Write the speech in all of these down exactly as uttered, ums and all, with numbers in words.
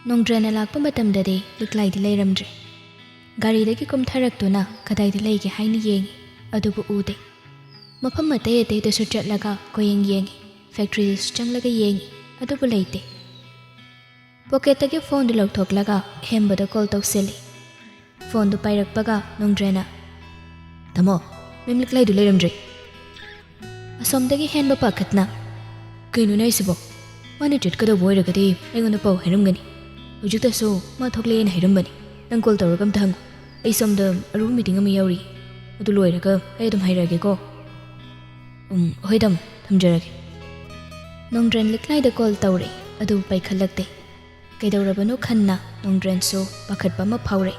ꯅꯣꯡꯗ꯭ꯔꯦꯟꯅ ꯂꯥꯛꯄ ꯃꯇꯝꯗꯗꯤ ꯂꯤꯛꯂꯥꯏꯗꯤ ꯂꯩꯔꯝꯗ꯭ꯔꯦ꯫ ꯒꯥꯔꯤꯗꯒꯤ ꯀꯨꯝꯊꯔꯛꯇꯨꯅ ꯀꯗꯥꯏꯗ ꯂꯩꯒꯦ ꯍꯥꯏꯅ ꯌꯦꯡꯉꯤ, ꯑꯗꯨꯕꯨ ꯎꯗꯦ꯫ ꯃꯐꯝ ꯑꯇꯩ ꯑꯇꯩꯗꯁꯨ ꯆꯠꯂꯒ ꯀꯣꯏꯌꯦꯡ ꯌꯦꯡꯉꯤ, ꯐꯦꯛꯇ꯭ꯔꯤꯗꯁꯨ ꯆꯪꯂꯒ ꯌꯦꯡꯉꯤ, ꯑꯗꯨꯕꯨ ꯂꯩꯇꯦ꯫ ꯄꯣꯀꯦꯠꯇꯒꯤ ꯐꯣꯟꯗꯨ ꯂꯧꯊꯣꯛꯂꯒ ꯍꯦꯝꯕꯗ ꯀꯣꯜ ꯇꯧꯁꯤꯜꯂꯤ꯫ ꯐꯣꯟꯗꯨ ꯄꯥꯏꯔꯛꯄꯒ ꯅꯣꯡꯗ꯭ꯔꯦꯟꯅ, "ꯇꯥꯃꯣ, ꯃꯦꯝ ꯂꯤꯛꯂꯥꯏꯗꯨ ꯂꯩꯔꯝꯗ꯭ꯔꯦ꯫" ꯑꯁꯣꯝꯗꯒꯤ ꯍꯦꯟꯕ ꯄꯥꯈꯠꯅ, "ꯀꯩꯅꯣꯅꯦ ꯍꯥꯏꯁꯤꯕꯣ? ꯃꯥꯅ ꯆꯠꯀꯗꯧꯕ ꯑꯣꯏꯔꯒꯗꯤ ꯑꯩꯉꯣꯟꯗ ꯄꯥꯎ ꯍꯥꯏꯔꯝꯒꯅꯤ꯫ ꯍꯧꯖꯤꯛꯇꯁꯨ ꯃꯥ ꯊꯣꯛꯂꯛꯑꯦꯅ ꯍꯥꯏꯔꯝꯕꯅꯤ꯫ ꯅꯪ ꯀꯣꯜ ꯇꯧꯔꯒ ꯑꯝꯇ ꯍꯪꯉꯨ꯫ ꯑꯩ ꯁꯣꯝꯗ ꯑꯔꯨꯕ ꯃꯤꯇꯤꯡ ꯑꯃ ꯌꯥꯎꯔꯤ꯫ ꯑꯗꯨ ꯂꯣꯏꯔꯒ ꯑꯩ ꯑꯗꯨꯝ ꯍꯥꯏꯔꯛꯑꯒꯦꯀꯣ꯫" "ꯎꯝ, ꯍꯣꯏ ꯇꯥꯃꯣ, ꯊꯝꯖꯔꯒꯦ꯫" ꯅꯣꯡꯗ꯭ꯔꯦꯟ ꯂꯤꯛꯂꯥꯏꯗ ꯀꯣꯜ ꯇꯧꯔꯦ, ꯑꯗꯨꯕꯨ ꯄꯥꯏꯈꯠꯂꯛꯇꯦ꯫ ꯀꯩꯗꯧꯔꯕꯅꯣ ꯈꯟꯅ ꯅꯣꯡꯗ꯭ꯔꯦꯟꯁꯨ ꯄꯥꯈꯠꯄ ꯑꯃ ꯐꯥꯎꯔꯦ꯫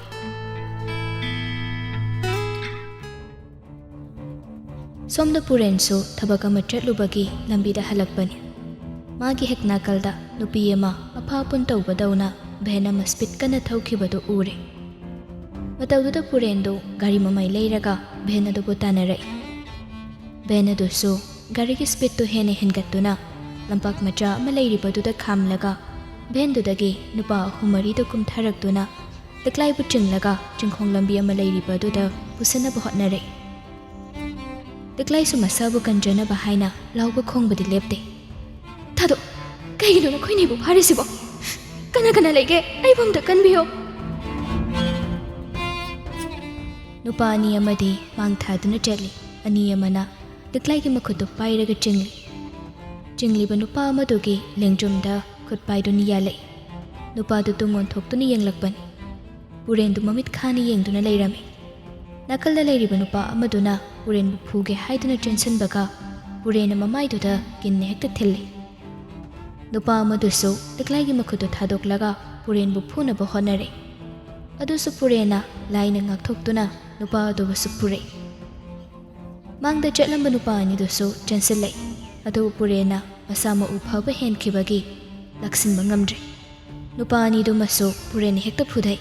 ꯁꯣꯝꯗ ꯄꯨꯔꯦꯟꯁꯨ ꯊꯕꯛ ꯑꯃ ꯆꯠꯂꯨꯕꯒꯤ ꯂꯝꯕꯤꯗ ꯍꯜꯂꯛꯄꯅꯤ꯫ ꯃꯥꯒꯤ ꯍꯦꯛ ꯅꯥꯀꯜꯗ ꯅꯨꯄꯤ ꯑꯃ ꯑꯐꯥ ꯑꯄꯨꯟ ꯇꯧꯕꯗꯧꯅ ꯚꯦꯟ ꯑꯃ ꯁ꯭ꯄꯤꯗ ꯀꯟꯅ ꯊꯧꯈꯤꯕꯗꯨ ꯎꯔꯦ꯫ ꯃꯇꯧꯗꯨꯗ ꯄꯨꯔꯦꯟꯗꯨ ꯒꯥꯔꯤ ꯃꯃꯥꯏ ꯂꯩꯔꯒ ꯚꯦꯟ ꯑꯗꯨꯕꯨ ꯇꯥꯟꯅꯔꯛꯏ꯫ ꯚꯦꯟ ꯑꯗꯨꯁꯨ ꯒꯥꯔꯤꯒꯤ ꯁ꯭ꯄꯤꯗꯇꯨ ꯍꯦꯟꯅ ꯍꯦꯟꯒꯠꯇꯨꯅ ꯂꯝꯄꯥꯛ ꯃꯆꯥ ꯑꯃ ꯂꯩꯔꯤꯕꯗꯨꯗ ꯈꯥꯝꯂꯒ ꯚꯦꯟꯗꯨꯗꯒꯤ ꯅꯨꯄꯥ ꯑꯍꯨꯝ ꯃꯔꯤꯗꯨ ꯀꯨꯝꯊꯔꯛꯇꯨꯅ ꯂꯤꯛꯂꯥꯏꯕꯨ ꯆꯤꯡꯂꯒ ꯆꯤꯡꯈꯣꯡ ꯂꯝꯕꯤ ꯑꯃ ꯂꯩꯔꯤꯕ ꯑꯗꯨꯗ ꯄꯨꯁꯟꯅꯕ ꯍꯣꯠꯅꯔꯦ꯫ ꯂꯤꯛꯂꯥꯏꯁꯨ ꯃꯁꯥꯕꯨ ꯀꯟꯖꯅꯕ ꯍꯥꯏꯅ ꯂꯥꯎꯕ ꯈꯣꯡꯕꯗꯤ ꯂꯦꯞꯇꯦ꯫ "ꯊꯥꯗꯣꯛ! ꯀꯩꯒꯤꯅꯣ ꯅꯈꯣꯏꯅꯤꯕꯨ ꯐꯥꯔꯤꯁꯤꯕꯣ? ꯀꯅꯥ ꯀꯅꯥ ꯂꯩꯒꯦ? ꯑꯩꯕꯨ ꯑꯝꯇ ꯀꯟꯕꯤꯌꯣ!" ꯅꯨꯄꯥ ꯑꯅꯤ ꯑꯃꯗꯤ ꯃꯥꯡ ꯊꯥꯗꯨꯅ ꯆꯠꯂꯤ꯫ ꯑꯅꯤ ꯑꯃꯅ ꯂꯤꯛꯂꯥꯏꯒꯤ ꯃꯈꯨꯠꯇꯨ ꯄꯥꯏꯔꯒ ꯆꯤꯡꯂꯤ꯫ ꯆꯤꯡꯂꯤꯕ ꯅꯨꯄꯥ ꯑꯃꯗꯨꯒꯤ ꯂꯦꯡꯖꯨꯝꯗ ꯈꯨꯠ ꯄꯥꯏꯗꯨꯅ ꯌꯥꯜꯂꯛꯏ꯫ ꯅꯨꯄꯥꯗꯨ ꯇꯨꯡ ꯑꯣꯟꯊꯣꯛꯇꯨꯅ ꯌꯦꯡꯂꯛꯄꯅꯤ꯫ ꯄꯨꯔꯦꯟꯗꯨ ꯃꯃꯤꯠ ꯈꯥꯅ ꯌꯦꯡꯗꯨꯅ ꯂꯩꯔꯝꯃꯤ꯫ ꯅꯥꯀꯜꯗ ꯂꯩꯔꯤꯕ ꯅꯨꯄꯥ ꯑꯃꯗꯨꯅ ꯄꯨꯔꯦꯟꯕꯨ ꯐꯨꯒꯦ ꯍꯥꯏꯗꯨꯅ ꯆꯦꯟꯁꯤꯟꯕꯒ ꯄꯨꯔꯦꯟꯅ ꯃꯃꯥꯏꯗꯨꯗ ꯀꯤꯟꯅ ꯍꯦꯛꯇ ꯊꯤꯜꯂꯤ꯫ ꯅꯨꯄꯥ ꯑꯃꯗꯨꯁꯨ ꯂꯤꯛꯂꯥꯏꯒꯤ ꯃꯈꯨꯠꯇꯨ ꯊꯥꯗꯣꯛꯂꯒ ꯄꯨꯔꯦꯟꯕꯨ ꯐꯨꯅꯕ ꯍꯣꯠꯅꯔꯦ꯫ ꯑꯗꯨꯁꯨ ꯄꯨꯔꯦꯟꯅ ꯂꯥꯏꯅ ꯉꯥꯛꯊꯣꯛꯇꯨꯅ ꯅꯨꯄꯥ ꯑꯗꯨꯕꯨꯁꯨ ꯐꯨꯔꯦ꯫ ꯃꯥꯡꯗ ꯆꯠꯂꯝꯕ ꯅꯨꯄꯥ ꯑꯅꯤꯗꯨꯁꯨ ꯆꯦꯟꯁꯤꯜꯂꯛꯏ꯫ ꯑꯗꯨꯕꯨ ꯄꯨꯔꯦꯟꯅ ꯃꯁꯥ ꯃꯎ ꯐꯕ ꯍꯦꯟꯈꯤꯕꯒꯤ ꯂꯥꯛꯁꯤꯟꯕ ꯉꯝꯗ꯭ꯔꯦ꯫ ꯅꯨꯄꯥ ꯑꯅꯤꯗꯨꯃꯁꯨ ꯄꯨꯔꯦꯟꯅ ꯍꯦꯛꯇ ꯐꯨꯊꯩ꯫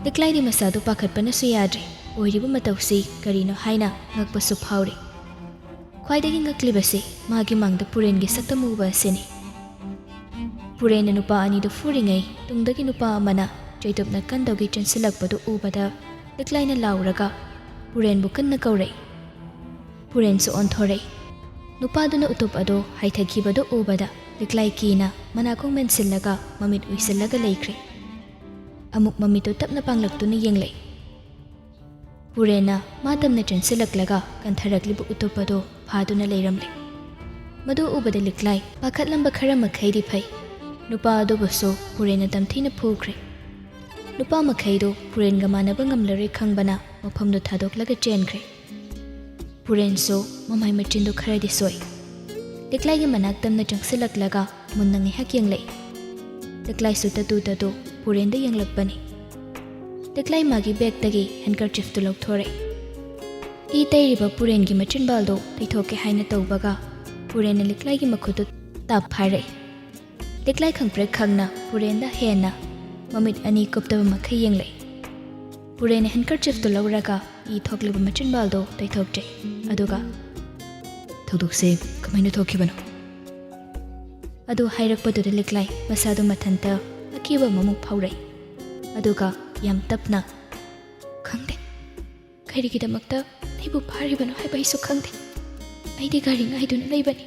ꯂꯤꯛꯂꯥꯏꯗꯤ ꯃꯁꯥꯗꯨ ꯄꯥꯈꯠꯄꯅꯁꯨ ꯌꯥꯗ꯭ꯔꯦ꯫ ꯑꯣꯏꯔꯤꯕ ꯃꯇꯧꯁꯤ ꯀꯔꯤꯅꯣ ꯍꯥꯏꯅ ꯉꯛꯄꯁꯨ ꯐꯥꯎꯔꯤ꯫ ꯈ꯭ꯋꯥꯏꯗꯒꯤ ꯉꯛꯂꯤꯕꯁꯤ ꯃꯥꯒꯤ ꯃꯥꯡꯗ ꯄꯨꯔꯦꯟꯒꯤ ꯁꯛꯇꯝ ꯎꯕ ꯑꯁꯤꯅꯤ꯫ ꯄꯨꯔꯦꯟꯅ ꯅꯨꯄꯥ ꯑꯅꯤꯗꯨ ꯐꯨꯔꯤꯉꯩ ꯇꯨꯡꯗꯒꯤ ꯅꯨꯄꯥ ꯑꯃꯅ ꯆꯩꯇꯨꯞꯅ ꯀꯟꯗꯧꯒꯤ ꯆꯦꯟꯁꯤꯜꯂꯛꯄꯗꯨ ꯎꯕꯗ ꯂꯤꯛꯂꯥꯏꯅ ꯂꯥꯎꯔꯒ ꯄꯨꯔꯦꯟꯕꯨ ꯀꯟꯅ ꯀꯧꯔꯛꯏ꯫ ꯄꯨꯔꯦꯟꯁꯨ ꯑꯣꯟꯊꯣꯔꯛꯏ꯫ ꯅꯨꯄꯥꯗꯨꯅ ꯎꯇꯨꯞ ꯑꯗꯨ ꯍꯥꯏꯊꯈꯤꯕꯗꯨ ꯎꯕꯗ ꯂꯤꯛꯂꯥꯏ ꯀꯤꯅ ꯃꯅꯥꯀꯣꯡ ꯃꯦꯟꯁꯤꯜꯂꯒ ꯃꯃꯤꯠ ꯎꯏꯁꯤꯜꯂꯒ ꯂꯩꯈ꯭ꯔꯦ꯫ ꯑꯃꯨꯛ ꯃꯃꯤꯠꯇꯨ ꯇꯞꯅ ꯄꯥꯡꯂꯛꯇꯨꯅ ꯌꯦꯡꯂꯛꯏ꯫ ꯄꯨꯔꯦꯟꯅ ꯃꯥ ꯇꯝꯅ ꯆꯦꯟꯁꯤꯜꯂꯛꯂꯒ ꯀꯟꯊꯔꯛꯂꯤꯕ ꯎꯇꯨꯞ ꯑꯗꯨ ꯐꯥꯗꯨꯅ ꯂꯩꯔꯝꯂꯦ꯫ ꯃꯗꯨ ꯎꯕꯗ ꯂꯤꯛꯂꯥꯏ ꯄꯥꯈꯠꯂꯝꯕ ꯈꯔ ꯃꯈꯩꯗꯤ ꯐꯩ꯫ ꯅꯨꯄꯥ ꯑꯗꯨꯕꯨꯁꯨ ꯄꯨꯔꯦꯟꯅ ꯇꯝꯊꯤꯅ ꯐꯨꯈ꯭ꯔꯦ꯫ ꯅꯨꯄꯥ ꯃꯈꯩꯗꯨ ꯄꯨꯔꯦꯟꯒ ꯃꯥꯟꯅꯕ ꯉꯝꯂꯔꯣꯏ ꯈꯪꯕꯅ ꯃꯐꯝꯗꯨ ꯊꯥꯗꯣꯛꯂꯒ ꯆꯦꯟꯈ꯭ꯔꯦ꯫ ꯄꯨꯔꯦꯟꯁꯨ ꯃꯃꯥꯏ ꯃꯆꯤꯟꯗꯨ ꯈꯔꯗꯤ ꯁꯣꯛꯏ꯫ ꯂꯤꯛꯂꯥꯏꯒꯤ ꯃꯅꯥꯛ ꯇꯝꯅ ꯆꯪꯁꯤꯜꯂꯛꯂꯒ ꯃꯨꯟꯅ ꯉꯥꯏꯍꯥꯛ ꯌꯦꯡꯂꯛꯏ꯫ ꯂꯤꯛꯂꯥꯏꯁꯨ ꯇꯇꯨ ꯇꯇꯨ ꯄꯨꯔꯦꯟꯗ ꯌꯦꯡꯂꯛꯄꯅꯤ꯫ ꯂꯤꯛꯂꯥꯏ ꯃꯥꯒꯤ ꯕꯦꯒꯇꯒꯤ ꯍꯦꯟꯀꯔꯆꯤꯐꯇꯨ ꯂꯧꯊꯣꯔꯛꯏ꯫ ꯏ ꯇꯩꯔꯤꯕ ꯄꯨꯔꯦꯟꯒꯤ ꯃꯆꯤꯟꯕꯥꯜꯗꯨ ꯇꯩꯊꯣꯛꯀꯦ ꯍꯥꯏꯅ ꯇꯧꯕꯒ ꯄꯨꯔꯦꯟꯅ ꯂꯤꯛꯂꯥꯏꯒꯤ ꯃꯈꯨꯠꯇꯨ ꯇꯥꯞ ꯐꯥꯔꯛꯏ꯫ ꯂꯤꯛꯂꯥꯏ ꯈꯪꯄ꯭ꯔꯦꯛ ꯈꯪꯅ ꯄꯨꯔꯦꯟꯗ ꯍꯦꯟꯅ ꯃꯃꯤꯠ ꯑꯅꯤ ꯀꯨꯞꯇꯕ ꯃꯈꯩ ꯌꯦꯡꯂꯛꯏ꯫ ꯄꯨꯔꯦꯟꯅ ꯍꯦꯟꯀꯔꯆꯤꯐꯇꯨ ꯂꯧꯔꯒ ꯏ ꯊꯣꯛꯂꯤꯕ ꯃꯆꯤꯟꯕꯥꯜꯗꯨ ꯇꯩꯊꯣꯛꯆꯩ꯫ ꯑꯗꯨꯒ, "ꯊꯧꯗꯣꯛꯁꯦ ꯀꯃꯥꯏꯅ ꯊꯣꯛꯈꯤꯕꯅꯣ?" ꯑꯗꯨ ꯍꯥꯏꯔꯛꯄꯗꯨꯗ ꯂꯤꯛꯂꯥꯏ ꯃꯁꯥꯗꯨ ꯃꯊꯟꯇ ꯑꯀꯤꯕ ꯑꯃꯃꯨꯛ ꯐꯥꯎꯔꯛꯏ꯫ ꯑꯗꯨꯒ ꯌꯥꯝ ꯇꯞꯅ, "ꯈꯪꯗꯦ꯫ ꯀꯔꯤꯒꯤꯗꯃꯛꯇ ꯑꯩꯕꯨ ꯐꯥꯔꯤꯕꯅꯣ ꯍꯥꯏꯕ ꯑꯩꯁꯨ ꯈꯪꯗꯦ꯫ ꯑꯩꯗꯤ ꯒꯥꯔꯤ ꯉꯥꯏꯗꯨꯅ ꯂꯩꯕꯅꯤ꯫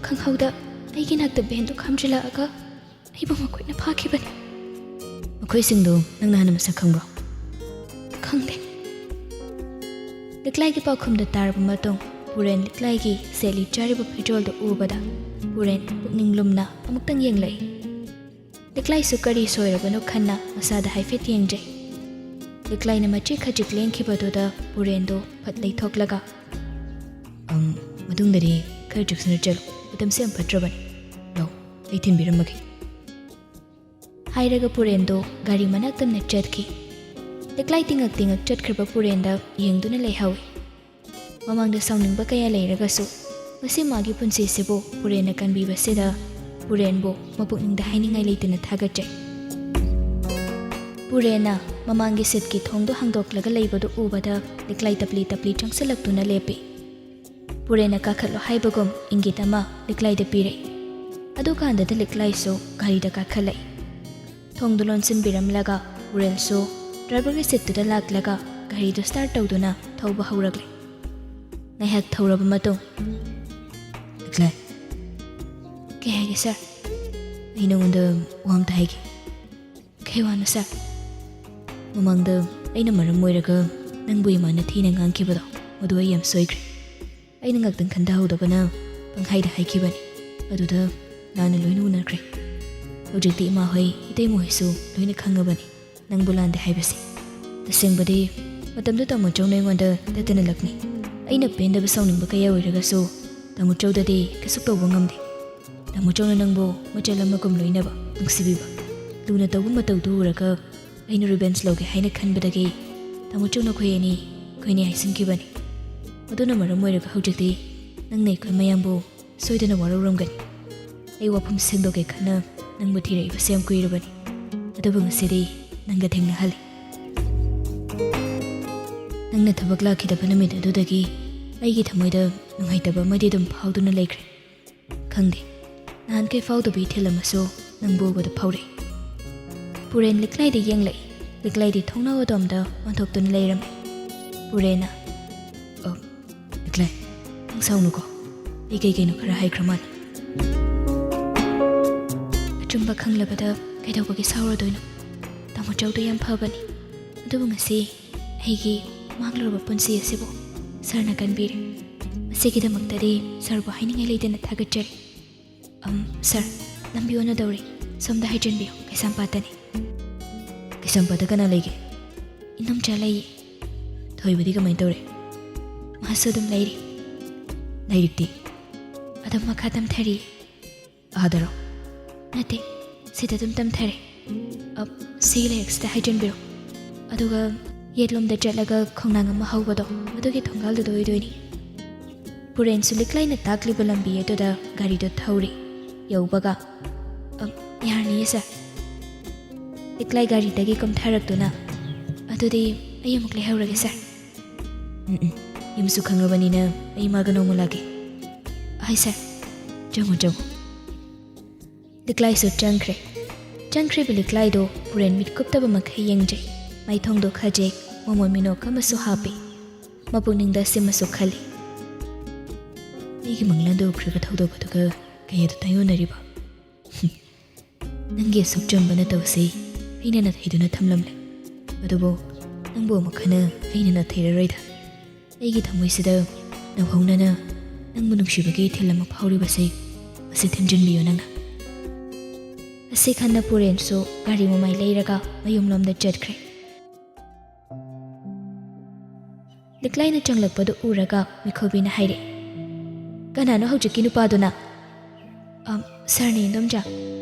ꯈꯪꯍꯧꯗ ꯑꯩꯒꯤ ꯅꯥꯛꯇ ꯚꯦꯟꯗꯨ ꯈꯥꯝꯖꯤꯜꯂꯛꯑꯒ ꯑꯩꯕꯨ ꯃꯈꯣꯏꯅ ꯐꯥꯈꯤꯕꯅꯤ꯫" "ꯃꯈꯣꯏꯁꯤꯡꯗꯨ ꯅꯪꯅ ꯍꯥꯟꯅ ꯃꯁꯛ ꯈꯪꯕ꯭ꯔꯣ?" "ꯈꯪꯗꯦ꯫" ꯂꯤꯛꯂꯥꯏꯒꯤ ꯄꯥꯎꯈꯨꯝꯗ ꯇꯥꯔꯕ ꯃꯇꯨꯡ ꯄꯨꯔꯦꯟ ꯂꯤꯛꯂꯥꯏꯒꯤ ꯁꯦꯠꯂꯤ ꯆꯥꯔꯤꯕ ꯐꯤꯖꯣꯜꯗꯨ ꯎꯕꯗ ꯄꯨꯔꯦꯟ ꯄꯨꯛꯅꯤꯡ ꯂꯨꯝꯅ ꯑꯃꯨꯛꯇꯪ ꯌꯦꯡꯂꯛꯏ꯫ ꯂꯤꯛꯂꯥꯏꯁꯨ ꯀꯔꯤ ꯁꯣꯏꯔꯕꯅꯣ ꯈꯟꯅ ꯃꯁꯥꯗ ꯍꯥꯏꯐꯦꯠ ꯌꯦꯡꯖꯩ꯫ ꯂꯤꯛꯂꯥꯏꯅ ꯃꯆꯦ ꯈꯖꯤꯛ ꯂꯦꯡꯈꯤꯕꯗꯨꯗ ꯄꯨꯔꯦꯟꯗꯨ ꯐꯠ ꯂꯩꯊꯣꯛꯂꯒ, "ꯑꯪ, ꯃꯇꯨꯡꯗꯗꯤ ꯈꯔ ꯆꯦꯛꯁꯤꯟꯅ ꯆꯠꯂꯨ꯫ ꯃꯇꯝꯁꯦ ꯌꯥꯝ ꯐꯠꯇ꯭ꯔꯕꯅꯤ꯫ ꯂꯥꯎ, ꯑꯩ ꯊꯤꯟꯕꯤꯔꯝꯃꯒꯦ," ꯍꯥꯏꯔꯒ ꯄꯨꯔꯦꯟꯗꯨ ꯒꯥꯔꯤ ꯃꯅꯥꯛ ꯇꯝꯅ ꯆꯠꯈꯤ꯫ ꯂꯤꯛꯂꯥꯏ ꯇꯤꯡꯉꯛ ꯇꯤꯡꯉꯛ ꯆꯠꯈ꯭ꯔꯕ ꯄꯨꯔꯦꯟꯗ ꯌꯦꯡꯗꯨꯅ ꯂꯩꯍꯧꯏ꯫ ꯃꯃꯥꯡꯗ ꯁꯥꯎꯅꯤꯡꯕ ꯀꯌꯥ ꯂꯩꯔꯒꯁꯨ ꯉꯁꯤ ꯃꯥꯒꯤ ꯄꯨꯟꯁꯤꯁꯤꯕꯨ ꯄꯨꯔꯦꯟꯅ ꯀꯟꯕꯤꯕꯁꯤꯗ ꯄꯨꯔꯦꯟꯕꯨ ꯃꯄꯨꯛꯅꯤꯡꯗ ꯍꯥꯏꯅꯤꯡꯉꯥꯏ ꯂꯩꯇꯅ ꯊꯥꯒꯠꯆꯩ꯫ ꯄꯨꯔꯦꯟꯅ ꯃꯃꯥꯡꯒꯤ ꯁꯤꯠꯀꯤ ꯊꯣꯡꯗꯨ ꯍꯥꯡꯗꯣꯛꯂꯒ ꯂꯩꯕꯗꯨ ꯎꯕꯗ ꯂꯤꯛꯂꯥꯏ ꯇꯞꯂꯤ ꯇꯞꯂꯤ ꯆꯪꯁꯤꯜꯂꯛꯇꯨꯅ ꯂꯦꯞꯄꯤ꯫ ꯄꯨꯔꯦꯟꯅ ꯀꯥꯈꯠꯂꯣ ꯍꯥꯏꯕꯒꯨꯝ ꯏꯪꯒꯤꯠ ꯑꯃ ꯂꯤꯛꯂꯥꯏꯗ ꯄꯤꯔꯛꯏ꯫ ꯑꯗꯨꯀꯥꯟꯗꯗ ꯂꯤꯛꯂꯥꯏꯁꯨ ꯒꯥꯔꯤꯗ ꯀꯥꯈꯠꯂꯛꯏ꯫ ꯊꯣꯡꯗꯨ ꯂꯣꯟꯁꯤꯟꯕꯤꯔꯝꯂꯒ ꯄꯨꯔꯦꯜꯁꯨ ꯗ꯭ꯔꯥꯏꯚꯔꯒꯤ ꯁꯤꯠꯇꯨꯗ ꯂꯥꯛꯂꯒ ꯒꯥꯔꯤꯗꯨ ꯁ꯭ꯇꯥꯔꯠ ꯇꯧꯗꯨꯅ ꯊꯧꯕ ꯍꯧꯔꯛꯂꯦ꯫ ꯉꯥꯏꯍꯥꯛ ꯊꯧꯔꯕ ꯃꯇꯨꯡ, "ꯂꯤꯛꯂꯥꯏ, ꯀꯩ ꯍꯥꯏꯒꯦ ꯁꯥꯔ?" "ꯑꯩ ꯅꯉꯣꯟꯗ ꯋꯥ ꯑꯝꯇ ꯍꯥꯏꯒꯦ꯫" "ꯀꯩ ꯋꯥꯅꯣ ꯁꯥꯔ?" "ꯃꯃꯥꯡꯗ ꯑꯩꯅ ꯃꯔꯝ ꯑꯣꯏꯔꯒ ꯅꯪꯕꯨ ꯏꯃꯥꯅ ꯊꯤꯅ ꯉꯥꯡꯈꯤꯕꯗꯣ, ꯃꯗꯨ ꯑꯩ ꯌꯥꯝ ꯁꯣꯏꯈ꯭ꯔꯦ꯫ ꯑꯩꯅ ꯉꯥꯛꯇꯪ ꯈꯟꯊꯍꯧꯗꯕꯅ ꯄꯪꯍꯥꯏꯗ ꯍꯥꯏꯈꯤꯕꯅꯤ꯫ ꯑꯗꯨꯗ ꯂꯥꯟꯅ ꯂꯣꯏꯅ ꯎꯅꯈ꯭ꯔꯦ꯫ ꯍꯧꯖꯤꯛꯇꯤ ꯏꯃꯥ ꯍꯣꯏ, ꯏꯇꯩꯃ ꯍꯣꯏꯁꯨ ꯂꯣꯏꯅ ꯈꯪꯉꯕꯅꯤ ꯅꯪꯕꯨ ꯂꯥꯟꯗꯦ ꯍꯥꯏꯕꯁꯦ꯫ ꯇꯁꯦꯡꯕꯗꯤ ꯃꯇꯝꯗꯨ ꯇꯥꯃꯣ ꯆꯧꯅ ꯑꯩꯉꯣꯟꯗ ꯇꯠꯇꯅ ꯂꯛꯅꯤ꯫ ꯑꯩꯅ ꯄꯦꯟꯗꯕ ꯁꯥꯎꯅꯤꯡꯕ ꯀꯌꯥ ꯑꯣꯏꯔꯒꯁꯨ ꯇꯥꯃꯣ ꯆꯧꯗꯗꯤ ꯀꯩꯁꯨ ꯇꯧꯕ ꯉꯝꯗꯦ꯫ ꯇꯥꯃꯣ ꯆꯧꯅ ꯅꯪꯕꯨ ꯃꯆꯜ ꯑꯃꯒꯨꯝ ꯂꯣꯏꯅꯕ, ꯅꯨꯡꯁꯤꯕꯤꯕ, ꯂꯨꯅ ꯇꯧꯕ ꯃꯇꯧꯗꯨ ꯎꯔꯒ ꯑꯩꯅ ꯔꯤꯚꯦꯟꯁ ꯂꯧꯒꯦ ꯍꯥꯏꯅ ꯈꯟꯕꯗꯒꯤ ꯇꯥꯃꯣ ꯆꯧꯅ ꯑꯩꯈꯣꯏ ꯑꯅꯤ, ꯑꯩꯈꯣꯏ ꯑꯅꯤ ꯍꯥꯏꯁꯤꯟꯈꯤꯕꯅꯤ꯫ ꯃꯗꯨꯅ ꯃꯔꯝ ꯑꯣꯏꯔꯒ ꯍꯧꯖꯤꯛꯇꯤ ꯅꯪꯅ ꯑꯩꯈꯣꯏ ꯃꯌꯥꯝꯕꯨ ꯁꯣꯏꯗꯅ ꯋꯥꯔꯧꯔꯝꯒꯅꯤ꯫ ꯑꯩ ꯋꯥꯐꯝ ꯁꯦꯡꯗꯣꯛꯀꯦ ꯈꯟꯅ ꯅꯪꯕꯨ ꯊꯤꯔꯛꯏꯕꯁꯦ ꯌꯥꯝ ꯀꯨꯏꯔꯕꯅꯤ꯫ ꯑꯗꯨꯕꯨ ꯉꯁꯤꯗꯤ ꯅꯪꯒ ꯊꯦꯡꯅꯍꯜꯂꯤ꯫ ꯅꯪꯅ ꯊꯕꯛ ꯂꯥꯛꯈꯤꯗꯕ ꯅꯨꯃꯤꯠ ꯑꯗꯨꯗꯒꯤ ꯑꯩꯒꯤ ꯊꯃꯣꯏꯗ ꯅꯨꯡꯉꯥꯏꯇꯕ ꯑꯃꯗꯤ ꯑꯗꯨꯝ ꯐꯥꯎꯗꯨꯅ ꯂꯩꯈ꯭ꯔꯦ꯫ ꯈꯪꯗꯦ, ꯅꯍꯥꯟꯈꯩ ꯐꯥꯎꯗꯕ ꯏꯊꯤꯜ ꯑꯃꯁꯨ ꯅꯪꯕꯨ ꯎꯕꯗ ꯐꯥꯎꯔꯛꯏ꯫" ꯄꯨꯔꯦꯟ ꯂꯤꯛꯂꯥꯏꯗ ꯌꯦꯡꯂꯛꯏ꯫ ꯂꯤꯛꯂꯥꯏꯗꯤ ꯊꯣꯡꯅꯥꯎ ꯑꯗꯣꯝꯗ ꯑꯣꯟꯊꯣꯛꯇꯨꯅ ꯂꯩꯔꯝꯃꯤ꯫ ꯄꯨꯔꯦꯟꯅ, "ꯑ, ꯂꯤꯛꯂꯥꯏ, ꯅꯪ ꯁꯥꯎꯅꯨꯀꯣ꯫ ꯑꯩ ꯀꯩ ꯀꯩꯅꯣ ꯈꯔ ꯍꯥꯏꯈ꯭ꯔ ꯃꯥꯜꯂꯦ꯫" "ꯑꯆꯨꯝꯕ ꯈꯪꯂꯕꯗ ꯀꯩꯗꯧꯕꯒꯤ ꯁꯥꯎꯔꯗꯣꯏꯅꯣ? ꯇꯥꯃꯣ ꯆꯧꯗꯣ ꯌꯥꯝ ꯐꯕꯅꯤ꯫ ꯑꯗꯨꯕꯨ ꯉꯁꯤ ꯑꯩꯒꯤ ꯃꯥꯡꯂꯨꯔꯕ ꯄꯨꯟꯁꯤ ꯑꯁꯤꯕꯨ ꯁꯥꯔꯅ ꯀꯟꯕꯤꯔꯦ꯫ ꯃꯁꯤꯒꯤꯗꯃꯛꯇꯗꯤ ꯁꯥꯔꯕꯨ ꯍꯥꯏꯅꯤꯡꯉꯥꯏ ꯂꯩꯇꯅ ꯊꯥꯒꯠꯆꯔꯤ꯫" "ꯑꯝ, ꯁꯥꯔ, ꯂꯝꯕꯤ ꯑꯣꯟꯅꯗꯧꯔꯦ꯫ ꯁꯣꯝꯗ ꯍꯥꯏꯖꯟꯕꯤꯌꯨ, ꯀꯩꯁꯥꯝꯄꯥꯠꯇꯅꯤ꯫" "ꯀꯩꯁꯥꯝꯄꯥꯠꯇ ꯀꯅꯥ ꯂꯩꯒꯦ?" "ꯏꯅꯨꯝꯆꯥ ꯂꯩꯌꯦ꯫" "ꯊꯣꯏꯕꯗꯤ ꯀꯃꯥꯏꯅ ꯇꯧꯔꯦ?" "ꯃꯍꯥꯛꯁꯨ ꯑꯗꯨꯝ ꯂꯩꯔꯤ꯫" "ꯂꯥꯏꯔꯤꯛꯇꯤ?" "ꯑꯗꯨꯝ ꯃꯈꯥ ꯇꯝꯊꯔꯤ꯫" "ꯑꯥꯗꯔꯣ?" "ꯅꯠꯇꯦ, ꯁꯤꯗ ꯑꯗꯨꯝ ꯇꯝꯊꯔꯦ꯫" "ꯑ, ꯁꯤꯒꯤ ꯂꯥꯏꯔꯤꯛꯁꯤꯗ ꯍꯥꯏꯖꯟꯕꯤꯔꯣ꯫ ꯑꯗꯨꯒ ꯌꯦꯠꯂꯣꯝꯗ ꯆꯠꯂꯒ ꯈꯣꯡꯅꯥꯡ ꯑꯃ ꯍꯧꯕꯗꯣ, ꯑꯗꯨꯒꯤ ꯊꯣꯡꯒꯥꯜꯗꯨꯗ ꯑꯣꯏꯗꯣꯏꯅꯤ꯫" ꯄꯨꯔꯦꯟꯁꯨ ꯂꯤꯛꯂꯥꯏꯅ ꯇꯥꯛꯂꯤꯕ ꯂꯝꯕꯤ ꯑꯗꯨꯗ ꯒꯥꯔꯤꯗꯨ ꯊꯧꯔꯤ꯫ ꯌꯧꯕꯒ, "ꯑ, ꯌꯥꯔꯅꯤꯌꯦ ꯁꯥꯔ꯫" ꯂꯤꯛꯂꯥꯏ ꯒꯥꯔꯤꯗꯒꯤ ꯀꯨꯝꯊꯔꯛꯇꯨꯅ, "ꯑꯗꯨꯗꯤ ꯑꯩ ꯑꯃꯨꯛ ꯂꯩꯍꯧꯔꯒꯦ ꯁꯥꯔ꯫" "ꯎꯝ, ꯎꯝ, ꯌꯨꯝꯁꯨ ꯈꯪꯉꯕꯅꯤꯅ ꯑꯩ ꯃꯥꯒ ꯅꯣꯡꯃ ꯂꯥꯛꯀꯦ꯫" "ꯍꯣꯏ ꯁꯥꯔ, ꯆꯪꯉꯣ, ꯆꯪꯉꯣ꯫" ꯂꯤꯛꯂꯥꯏꯁꯨ ꯆꯪꯈ꯭ꯔꯦ꯫ ꯆꯪꯈ꯭ꯔꯤꯕ ꯂꯤꯛꯂꯥꯏꯗꯣ ꯄꯨꯔꯦꯟ ꯃꯤꯠ ꯀꯨꯞꯇꯕ ꯃꯈꯩ ꯌꯦꯡꯖꯩ꯫ ꯃꯥꯏꯊꯣꯡꯗꯣ ꯈꯖꯤꯛ ꯃꯣꯃꯣꯟ ꯃꯤꯅꯣꯛ ꯑꯃꯁꯨ ꯍꯥꯞꯄꯤ꯫ ꯃꯄꯨꯛꯅꯤꯡꯗ ꯑꯁꯤꯃꯁꯨ ꯈꯜꯂꯤ: "ꯑꯩꯒꯤ ꯃꯪꯂꯥꯟꯗ ꯎꯈ꯭ꯔꯤꯕ ꯊꯧꯗꯣꯛ ꯑꯗꯨꯒ ꯀꯌꯥꯗ ꯇꯥꯏꯑꯣꯟꯅꯔꯤꯕ?" "ꯅꯪꯒꯤ ꯑꯁꯨꯛ ꯆꯝꯕ ꯅꯇꯧꯁꯤ ꯑꯩꯅ ꯅꯥꯊꯩꯗꯨꯅ ꯊꯝꯂꯝꯂꯦ꯫ ꯑꯗꯨꯕꯨ ꯅꯪꯕꯨ ꯑꯃꯨꯛ ꯍꯟꯅ ꯑꯩꯅ ꯅꯥꯊꯩꯔꯔꯣꯏꯗ꯫ ꯑꯩꯒꯤ ꯊꯃꯣꯏꯁꯤꯗ ꯅꯧꯍꯧꯅꯅ ꯅꯪꯕꯨ ꯅꯨꯡꯁꯤꯕꯒꯤ ꯏꯊꯤꯜ ꯑꯃ ꯐꯥꯎꯔꯤꯕꯁꯤ, ꯃꯁꯤ ꯊꯤꯟꯖꯤꯟꯕꯤꯌꯨ ꯅꯪꯅ꯫" ꯑꯁꯤ ꯈꯟꯅ ꯄꯨꯔꯦꯟꯁꯨ ꯒꯥꯔꯤ ꯃꯃꯥꯏ ꯂꯩꯔꯒ ꯃꯌꯨꯝꯂꯣꯝꯗ ꯆꯠꯈ꯭ꯔꯦ꯫ ꯂꯤꯛꯂꯥꯏꯅ ꯆꯪꯂꯛꯄꯗꯨ ꯎꯔꯒ ꯃꯤꯈꯣꯕꯤꯅ ꯍꯥꯏꯔꯛꯏ: "ꯀꯅꯥꯅꯣ ꯍꯧꯖꯤꯛꯀꯤ ꯅꯨꯄꯥꯗꯨꯅ?" "ꯑꯝ, ꯁꯥꯔꯅꯦ, ꯏꯟꯗꯣꯝꯆꯥ꯫"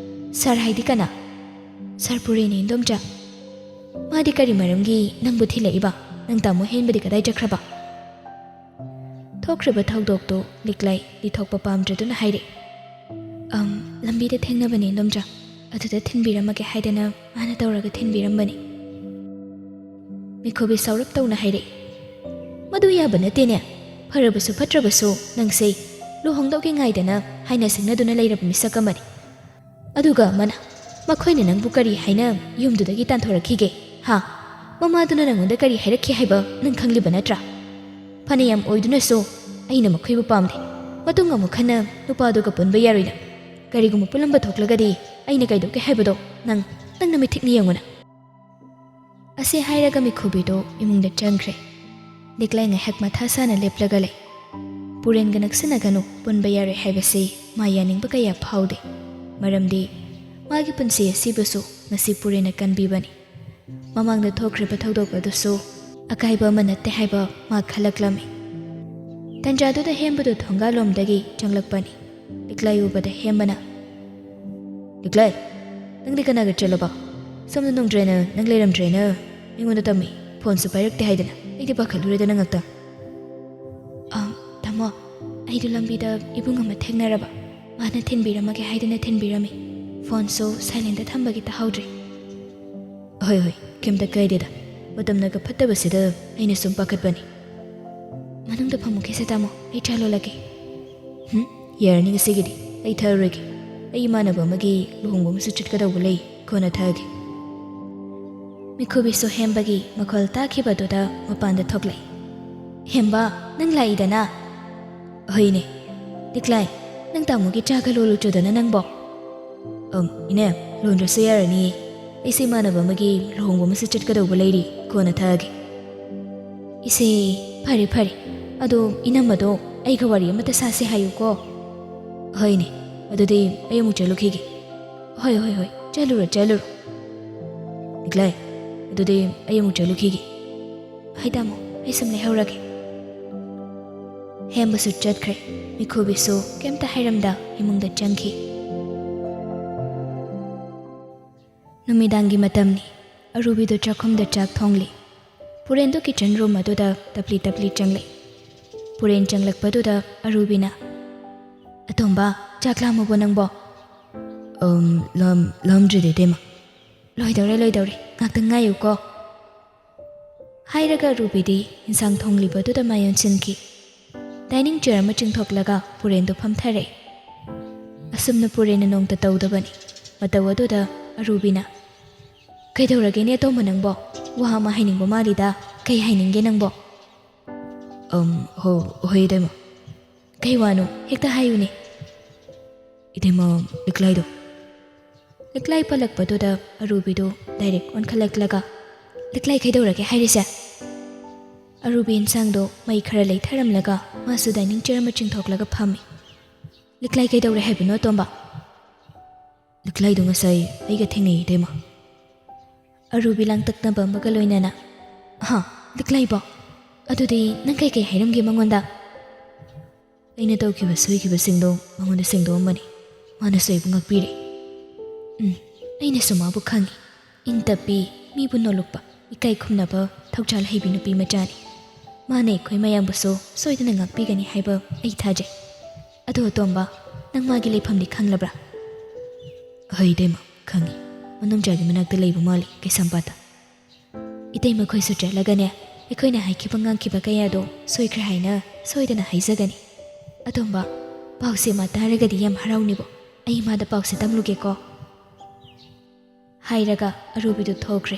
"ꯁꯥꯔ ꯍꯥꯏꯗꯤ ꯀꯅꯥ?" "ꯁꯥꯔ ꯄꯨꯔꯦꯟꯅꯦ, ꯏꯟꯗꯣꯝꯆꯥ꯫" "ꯃꯥꯗꯤ ꯀꯔꯤ ꯃꯔꯝꯒꯤ ꯅꯪꯕꯨ ꯊꯤꯜꯂꯛꯏꯕ? ꯅꯪ ꯇꯥꯃꯣ ꯍꯦꯟꯕꯗꯤ ꯀꯗꯥꯏ ꯆꯠꯈ꯭ꯔꯕ?" ꯊꯣꯛꯈ꯭ꯔꯤꯕ ꯊꯧꯗꯣꯛꯇꯨ ꯂꯤꯛꯂꯥꯏ ꯂꯤꯊꯣꯛꯄ ꯄꯥꯝꯗ꯭ꯔꯗꯨꯅ ꯍꯥꯏꯔꯛꯏ: "ꯑꯝ, ꯂꯝꯕꯤꯗ ꯊꯦꯡꯅꯕꯅꯦ, ꯏꯟꯗꯣꯝꯆꯥ꯫ ꯑꯗꯨꯗ ꯊꯤꯟꯕꯤꯔꯝꯃꯒꯦ ꯍꯥꯏꯗꯅ ꯃꯥꯅ ꯇꯧꯔꯒ ꯊꯤꯟꯕꯤꯔꯝꯕꯅꯤ꯫" ꯃꯤꯈꯣꯕꯤ ꯁꯥꯎꯔꯞ ꯇꯧꯅ ꯍꯥꯏꯔꯛꯏ: "ꯃꯗꯨ ꯌꯥꯕ ꯅꯠꯇꯦꯅꯦ꯫ ꯐꯔꯕꯁꯨ ꯐꯠꯇ꯭ꯔꯕꯁꯨ ꯅꯪꯁꯦ ꯂꯨꯍꯣꯡꯗꯧꯒꯤ ꯉꯥꯏꯗꯅ ꯍꯥꯏꯅ ꯁꯤꯡꯅꯗꯨꯅ ꯂꯩꯔꯕ ꯃꯤꯁꯛ ꯑꯃꯅꯤ꯫ ꯑꯗꯨꯒ ꯑꯃꯅ, ꯃꯈꯣꯏꯅ ꯅꯪꯕꯨ ꯀꯔꯤ ꯍꯥꯏꯅ ꯌꯨꯝꯗꯨꯗꯒꯤ ꯇꯥꯟꯊꯣꯔꯛꯈꯤꯒꯦ, ꯍꯥ? ꯃꯃꯥꯗꯨꯅ ꯅꯪꯉꯣꯟꯗ ꯀꯔꯤ ꯍꯥꯏꯔꯛꯈꯤ ꯍꯥꯏꯕ ꯅꯪ ꯈꯪꯂꯤꯕ ꯅꯠꯇ꯭ꯔꯥ? ꯐꯅꯌꯥꯝ ꯑꯣꯏꯗꯨꯅꯁꯨ ꯑꯩꯅ ꯃꯈꯣꯏꯕꯨ ꯄꯥꯝꯗꯦ꯫ ꯃꯇꯨꯡ ꯑꯃꯨꯛ ꯍꯟꯅ ꯅꯨꯄꯥꯗꯨꯒ ꯄꯨꯟꯕ ꯌꯥꯔꯣꯏ ꯅꯪ꯫ ꯀꯔꯤꯒꯨꯝꯕ ꯄꯨꯜꯂꯝꯕ ꯊꯣꯛꯂꯒꯗꯤ ꯑꯩꯅ ꯀꯩꯗꯧꯒꯦ ꯍꯥꯏꯕꯗꯣ ꯅꯪ, ꯅꯪ ꯅꯃꯤꯠꯊꯛꯅ ꯌꯦꯡꯉꯨꯅ꯫" ꯑꯁꯤ ꯍꯥꯏꯔꯒ ꯃꯤꯈꯣꯕꯤꯗꯣ ꯏꯃꯨꯡꯗ ꯆꯪꯈ꯭ꯔꯦ꯫ ꯂꯤꯛꯂꯥꯏ ꯉꯥꯏꯍꯥꯛ ꯃꯊꯥ ꯁꯥꯅ ꯂꯦꯞꯂꯒ ꯂꯩ꯫ ꯄꯨꯔꯦꯟꯒ ꯅꯛꯁꯤꯟꯅꯒꯅꯨ, ꯄꯨꯟꯕ ꯌꯥꯔꯣꯏ ꯍꯥꯏꯕꯁꯤ ꯃꯥ ꯌꯥꯅꯤꯡꯕ ꯀꯌꯥ ꯐꯥꯎꯗꯦ꯫ ꯃꯔꯝꯗꯤ ꯃꯥꯒꯤ ꯄꯨꯟꯁꯤ ꯑꯁꯤꯕꯨꯁꯨ ꯉꯁꯤ ꯄꯨꯔꯦꯟꯅ ꯀꯟꯕꯤꯕꯅꯤ꯫ ꯃꯃꯥꯡꯗ ꯊꯣꯛꯈ꯭ꯔꯤꯕ ꯊꯧꯗꯣꯛ ꯑꯗꯨꯁꯨ ꯑꯀꯥꯏꯕ ꯑꯃ ꯅꯠꯇꯦ ꯍꯥꯏꯕ ꯃꯥ ꯈꯜꯂꯛꯂꯝꯃꯤ꯫ ꯇꯟꯖꯥꯗꯨꯗ ꯍꯦꯝꯕꯗꯨ ꯊꯣꯡꯒꯥꯜꯂꯣꯝꯗꯒꯤ ꯆꯪꯂꯛꯄꯅꯤ꯫ ꯂꯤꯛꯂꯥꯏ ꯎꯕꯗ ꯍꯦꯝꯕꯅ, "ꯂꯤꯛꯂꯥꯏ, ꯅꯪꯗꯤ ꯀꯅꯥꯒ ꯆꯠꯂꯕ? ꯁꯣꯝꯗ ꯅꯣꯡꯗ꯭ꯔꯦꯅ ꯅꯪ ꯂꯩꯔꯝꯗ꯭ꯔꯦꯅ ꯑꯩꯉꯣꯟꯗ ꯇꯝꯃꯤ꯫ ꯐꯣꯟꯁꯨ ꯄꯥꯏꯔꯛꯇꯦ ꯍꯥꯏꯗꯅ ꯑꯩꯗꯤ ꯄꯥꯈꯠꯂꯨꯔꯦꯗ ꯅꯪ ꯉꯥꯛꯇꯪ꯫" "ꯑ, ꯇꯥꯃꯣ, ꯑꯩꯗꯣ ꯂꯝꯕꯤꯗ ꯏꯕꯨꯡ ꯑꯃ ꯊꯦꯡꯅꯔꯕ꯫ ꯃꯥꯅ ꯊꯤꯟꯕꯤꯔꯝꯃꯒꯦ ꯍꯥꯏꯗꯅ ꯊꯤꯟꯕꯤꯔꯝꯃꯤ꯫ ꯐꯣꯟꯁꯨ ꯁꯥꯏꯂꯦꯟꯗ ꯊꯝꯕꯒꯤ ꯇꯥꯍꯧꯗ꯭ꯔꯦ꯫" "ꯍꯣꯏ, ꯍꯣꯏ, ꯀꯩꯝꯇ ꯀꯥꯏꯗꯦꯗ꯫ ꯃꯇꯝꯅꯒ ꯐꯠꯇꯕꯁꯤꯗ ꯑꯩꯅ ꯁꯨꯝ ꯄꯥꯈꯠꯄꯅꯤ꯫" "ꯃꯅꯨꯡꯗ ꯐꯝꯃꯨꯈꯤꯁꯦ ꯇꯥꯃꯣ, ꯑꯩ ꯆꯥ ꯂꯣꯜꯂꯛꯀꯦ꯫" "ꯍꯨꯝ, ꯌꯥꯔꯅꯤ ꯉꯁꯤꯒꯤꯗꯤ, ꯑꯩ ꯊꯛꯑꯔꯣꯏꯒꯦ꯫" ꯑꯩ ꯏꯃꯥꯟꯅꯕ ꯑꯃꯒꯤ ꯂꯨꯍꯣꯡꯕ ꯑꯃꯁꯨ ꯆꯠꯀꯗꯧꯕ ꯂꯩ, ꯀꯣꯟꯅ ꯊꯛꯑꯒꯦ꯫ ꯃꯤꯈꯨꯕꯤꯁꯨ ꯍꯦꯝꯕꯒꯤ ꯃꯈꯣꯜ ꯇꯥꯈꯤꯕꯗꯨꯗ ꯃꯄꯥꯟꯗ ꯊꯣꯛꯂꯛꯏ꯫ "ꯍꯦꯝꯕ, ꯅꯪ ꯂꯥꯛꯏꯗꯅ?" "ꯍꯣꯏꯅꯦ꯫ ꯂꯤꯛꯂꯥꯏ, ꯅꯪ ꯇꯥꯃꯣꯒꯤ ꯆꯥꯒ ꯂꯣꯜꯂꯨꯆꯣꯗꯅ ꯅꯪꯕꯣ?" "ꯑꯝ, ꯏꯅꯦ, ꯂꯣꯟꯗ꯭ꯔꯁꯨ ꯌꯥꯔꯅꯤꯌꯦ꯫ ꯑꯩꯁꯦ ꯏꯃꯥꯟꯅꯕ ꯑꯃꯒꯤ ꯂꯨꯍꯣꯡꯕ ꯑꯃꯁꯨ ꯆꯠꯀꯗꯧꯕ ꯂꯩꯔꯤ, ꯀꯣꯟꯅ ꯊꯛꯑꯒꯦ꯫" "ꯏꯆꯦ, ꯐꯔꯦ ꯐꯔꯦ꯫ ꯑꯗꯣ ꯏꯅꯝꯃꯗꯣ ꯑꯩꯒ ꯋꯥꯔꯤ ꯑꯃꯇ ꯁꯥꯁꯦ ꯍꯥꯏꯌꯨꯀꯣ꯫" "ꯍꯣꯏꯅꯦ, ꯑꯗꯨꯗꯤ ꯑꯩ ꯑꯃꯨꯛ ꯆꯠꯂꯨꯈꯤꯒꯦ꯫" "ꯍꯣꯏ ꯍꯣꯏ ꯍꯣꯏ, ꯆꯠꯂꯨꯔꯣ ꯆꯠꯂꯨꯔꯣ꯫" "ꯂꯤꯛꯂꯥꯏ, ꯑꯗꯨꯗꯤ ꯑꯩ ꯑꯃꯨꯛ ꯆꯠꯂꯨꯈꯤꯒꯦ꯫" "ꯍꯣꯏ ꯇꯥꯃꯣ, ꯑꯩ ꯁꯨꯝ ꯂꯩꯍꯧꯔꯒꯦ꯫" ꯍꯦꯝꯕꯁꯨ ꯆꯠꯈ꯭ꯔꯦ꯫ ꯃꯤꯈꯨꯕꯤꯁꯨ ꯀꯩꯝꯇ ꯍꯥꯏꯔꯝꯗ ꯏꯃꯨꯡꯗ ꯆꯪꯈꯤ꯫ ꯅꯨꯃꯤꯗꯥꯡꯒꯤ ꯃꯇꯝꯅꯤ꯫ ꯑꯔꯨꯕꯤꯗꯨ ꯆꯥꯛꯈꯨꯝꯗ ꯆꯥꯛ ꯊꯣꯡꯂꯤ꯫ ꯄꯨꯔꯦꯟꯗꯨ ꯀꯤꯆꯟ ꯔꯨꯝ ꯑꯗꯨꯗ ꯇꯞꯂꯤ ꯇꯞꯂꯤ ꯆꯪꯂꯛꯏ꯫ ꯄꯨꯔꯦꯟ ꯆꯪꯂꯛꯄꯗꯨꯗ ꯑꯔꯨꯕꯤꯅ, "ꯑꯇꯣꯝꯕ, ꯆꯥꯛ ꯂꯥꯝꯃꯕꯣ ꯅꯪꯕꯣ?" "ꯑꯝ, ꯂꯥꯝ-, ꯂꯥꯝꯗ꯭ꯔꯤꯗ, ꯏꯇꯩꯃ꯫" "ꯂꯣꯏꯗꯧꯔꯦ, ꯂꯣꯏꯗꯧꯔꯦ꯫ ꯉꯥꯛꯇꯪ ꯉꯥꯏꯌꯨꯀꯣ꯫" ꯍꯥꯏꯔꯒ ꯑꯔꯨꯕꯤꯗꯤ ꯏꯟꯁꯥꯡ ꯊꯣꯡꯂꯤꯕꯗꯨꯗ ꯃꯥꯏ ꯑꯣꯟꯁꯤꯟꯈꯤ꯫ ꯗꯥꯏꯅꯤꯡ ꯆꯤꯌꯔ ꯑꯃ ꯆꯤꯡꯊꯣꯛꯂꯒ ꯄꯨꯔꯦꯟꯗꯨ ꯐꯝꯊꯔꯦ꯫ ꯑꯁꯨꯝꯅ ꯄꯨꯔꯦꯟꯅ ꯅꯣꯡꯇ ꯇꯧꯗꯕꯅꯤ꯫ ꯃꯇꯧ ꯑꯗꯨꯗ ꯑꯔꯨꯕꯤꯅ, "ꯀꯩꯗꯧꯔꯒꯦꯅꯦ ꯑꯇꯣꯝꯕ ꯅꯪꯕꯣ? ꯋꯥ ꯑꯃ ꯍꯥꯏꯅꯤꯡꯕ ꯃꯥꯜꯂꯤꯗ꯫ ꯀꯩ ꯍꯥꯏꯅꯤꯡꯒꯦ ꯅꯪꯕꯣ?" "ꯑꯝ, ꯍꯣ, ꯍꯣꯏ, ꯏꯇꯩꯃ꯫" "ꯀꯩ ꯋꯥꯅꯣ? ꯍꯦꯛꯇ ꯍꯥꯏꯌꯨꯅꯦ꯫" "ꯏꯇꯩꯃ, ꯂꯤꯛꯂꯥꯏꯗꯣ꯫" ꯂꯤꯛꯂꯥꯏ ꯄꯜꯂꯛꯄꯗꯨꯗ ꯑꯔꯨꯕꯤꯗꯨ ꯗꯥꯏꯔꯦꯛ ꯑꯣꯟꯈꯠꯂꯛꯂꯒ, "ꯂꯤꯛꯂꯥꯏ ꯀꯩꯗꯧꯔꯒꯦ ꯍꯥꯏꯔꯤꯁꯦ?" ꯑꯔꯨꯕꯤ ꯏꯟꯁꯥꯡꯗꯣ ꯃꯩ ꯈꯔ ꯂꯩꯊꯔꯝꯂꯒ ꯃꯥꯁꯨ ꯗꯥꯏꯅꯤꯡ ꯆꯤꯌꯔ ꯑꯃ ꯆꯤꯡꯊꯣꯛꯂꯒ ꯐꯝꯃꯤ꯫ "ꯂꯤꯛꯂꯥꯏ ꯀꯩꯗꯧꯔꯦ ꯍꯥꯏꯕꯅꯣ, ꯑꯇꯣꯝꯕ?" "ꯂꯤꯛꯂꯥꯏꯗꯣ ꯉꯁꯥꯏ ꯑꯩꯒ ꯊꯦꯡꯅꯩ, ꯏꯇꯩꯃ꯫" ꯑꯔꯨꯕꯤ ꯂꯥꯡꯇꯛꯅꯕ ꯑꯃꯒ ꯂꯣꯏꯅꯅ, "ꯍꯥ? ꯂꯤꯛꯂꯥꯏꯕꯣ? ꯑꯗꯨꯗꯤ ꯅꯪ ꯀꯩꯀꯩ ꯍꯥꯏꯔꯝꯒꯦ ꯃꯉꯣꯟꯗ?" "ꯑꯩꯅ ꯇꯧꯈꯤꯕ ꯁꯣꯏꯈꯤꯕꯁꯤꯡꯗꯣ ꯃꯉꯣꯟꯗ ꯁꯦꯡꯗꯣꯛꯑꯝꯕꯅꯤ꯫ ꯃꯥꯅꯁꯨ ꯑꯩꯕꯨ ꯉꯥꯛꯄꯤꯔꯦ꯫" "ꯎꯝ, ꯑꯩꯅꯁꯨ ꯃꯥꯕꯨ ꯈꯪꯏ꯫ ꯏꯪ ꯇꯞꯄꯤ, ꯃꯤꯕꯨ ꯅꯣꯜꯂꯨꯛꯄ, ꯏꯀꯥꯏ ꯈꯨꯝꯅꯕ, ꯊꯧꯖꯥꯜ ꯍꯩꯕꯤ ꯅꯨꯄꯤ ꯃꯆꯥꯅꯤ꯫ ꯃꯥꯅ ꯑꯩꯈꯣꯏ ꯃꯌꯥꯝꯕꯨꯁꯨ ꯁꯣꯏꯗꯅ ꯉꯥꯛꯄꯤꯒꯅꯤ ꯍꯥꯏꯕ ꯑꯩ ꯊꯥꯖꯩ꯫ ꯑꯗꯣ ꯑꯇꯣꯝꯕ, ꯅꯪ ꯃꯥꯒꯤ ꯂꯩꯐꯝꯗꯤ ꯈꯪꯂꯕ꯭ꯔꯥ?" "ꯍꯣꯏ ꯏꯇꯩꯃ, ꯈꯪꯏ꯫ ꯃꯅꯨꯡꯖꯥꯒꯤ ꯃꯅꯥꯛꯇ ꯂꯩꯕ ꯃꯥꯜꯂꯤ, ꯀꯩꯁꯥꯝꯄꯥꯠꯇ꯫" "ꯏꯇꯩꯃꯈꯣꯏꯁꯨ ꯆꯠꯂꯒꯅꯦ, ꯑꯩꯈꯣꯏꯅ ꯍꯥꯏꯈꯤꯕ ꯉꯥꯡꯈꯤꯕ ꯀꯌꯥꯗꯣ ꯁꯣꯏꯈ꯭ꯔꯦ ꯍꯥꯏꯅ ꯁꯣꯏꯗꯅ ꯍꯥꯏꯖꯒꯅꯤ꯫ ꯑꯇꯣꯝꯕ, ꯄꯥꯎꯁꯦ ꯃꯥ ꯇꯥꯔꯒꯗꯤ ꯌꯥꯝ ꯍꯔꯥꯎꯅꯤꯕꯣ꯫ "ꯑꯩ ꯏꯃꯥꯗ ꯄꯥꯎꯁꯦ ꯇꯝꯂꯨꯒꯦꯀꯣ," ꯍꯥꯏꯔꯒ ꯑꯔꯨꯕꯤꯗꯨ ꯊꯣꯛꯈ꯭ꯔꯦ꯫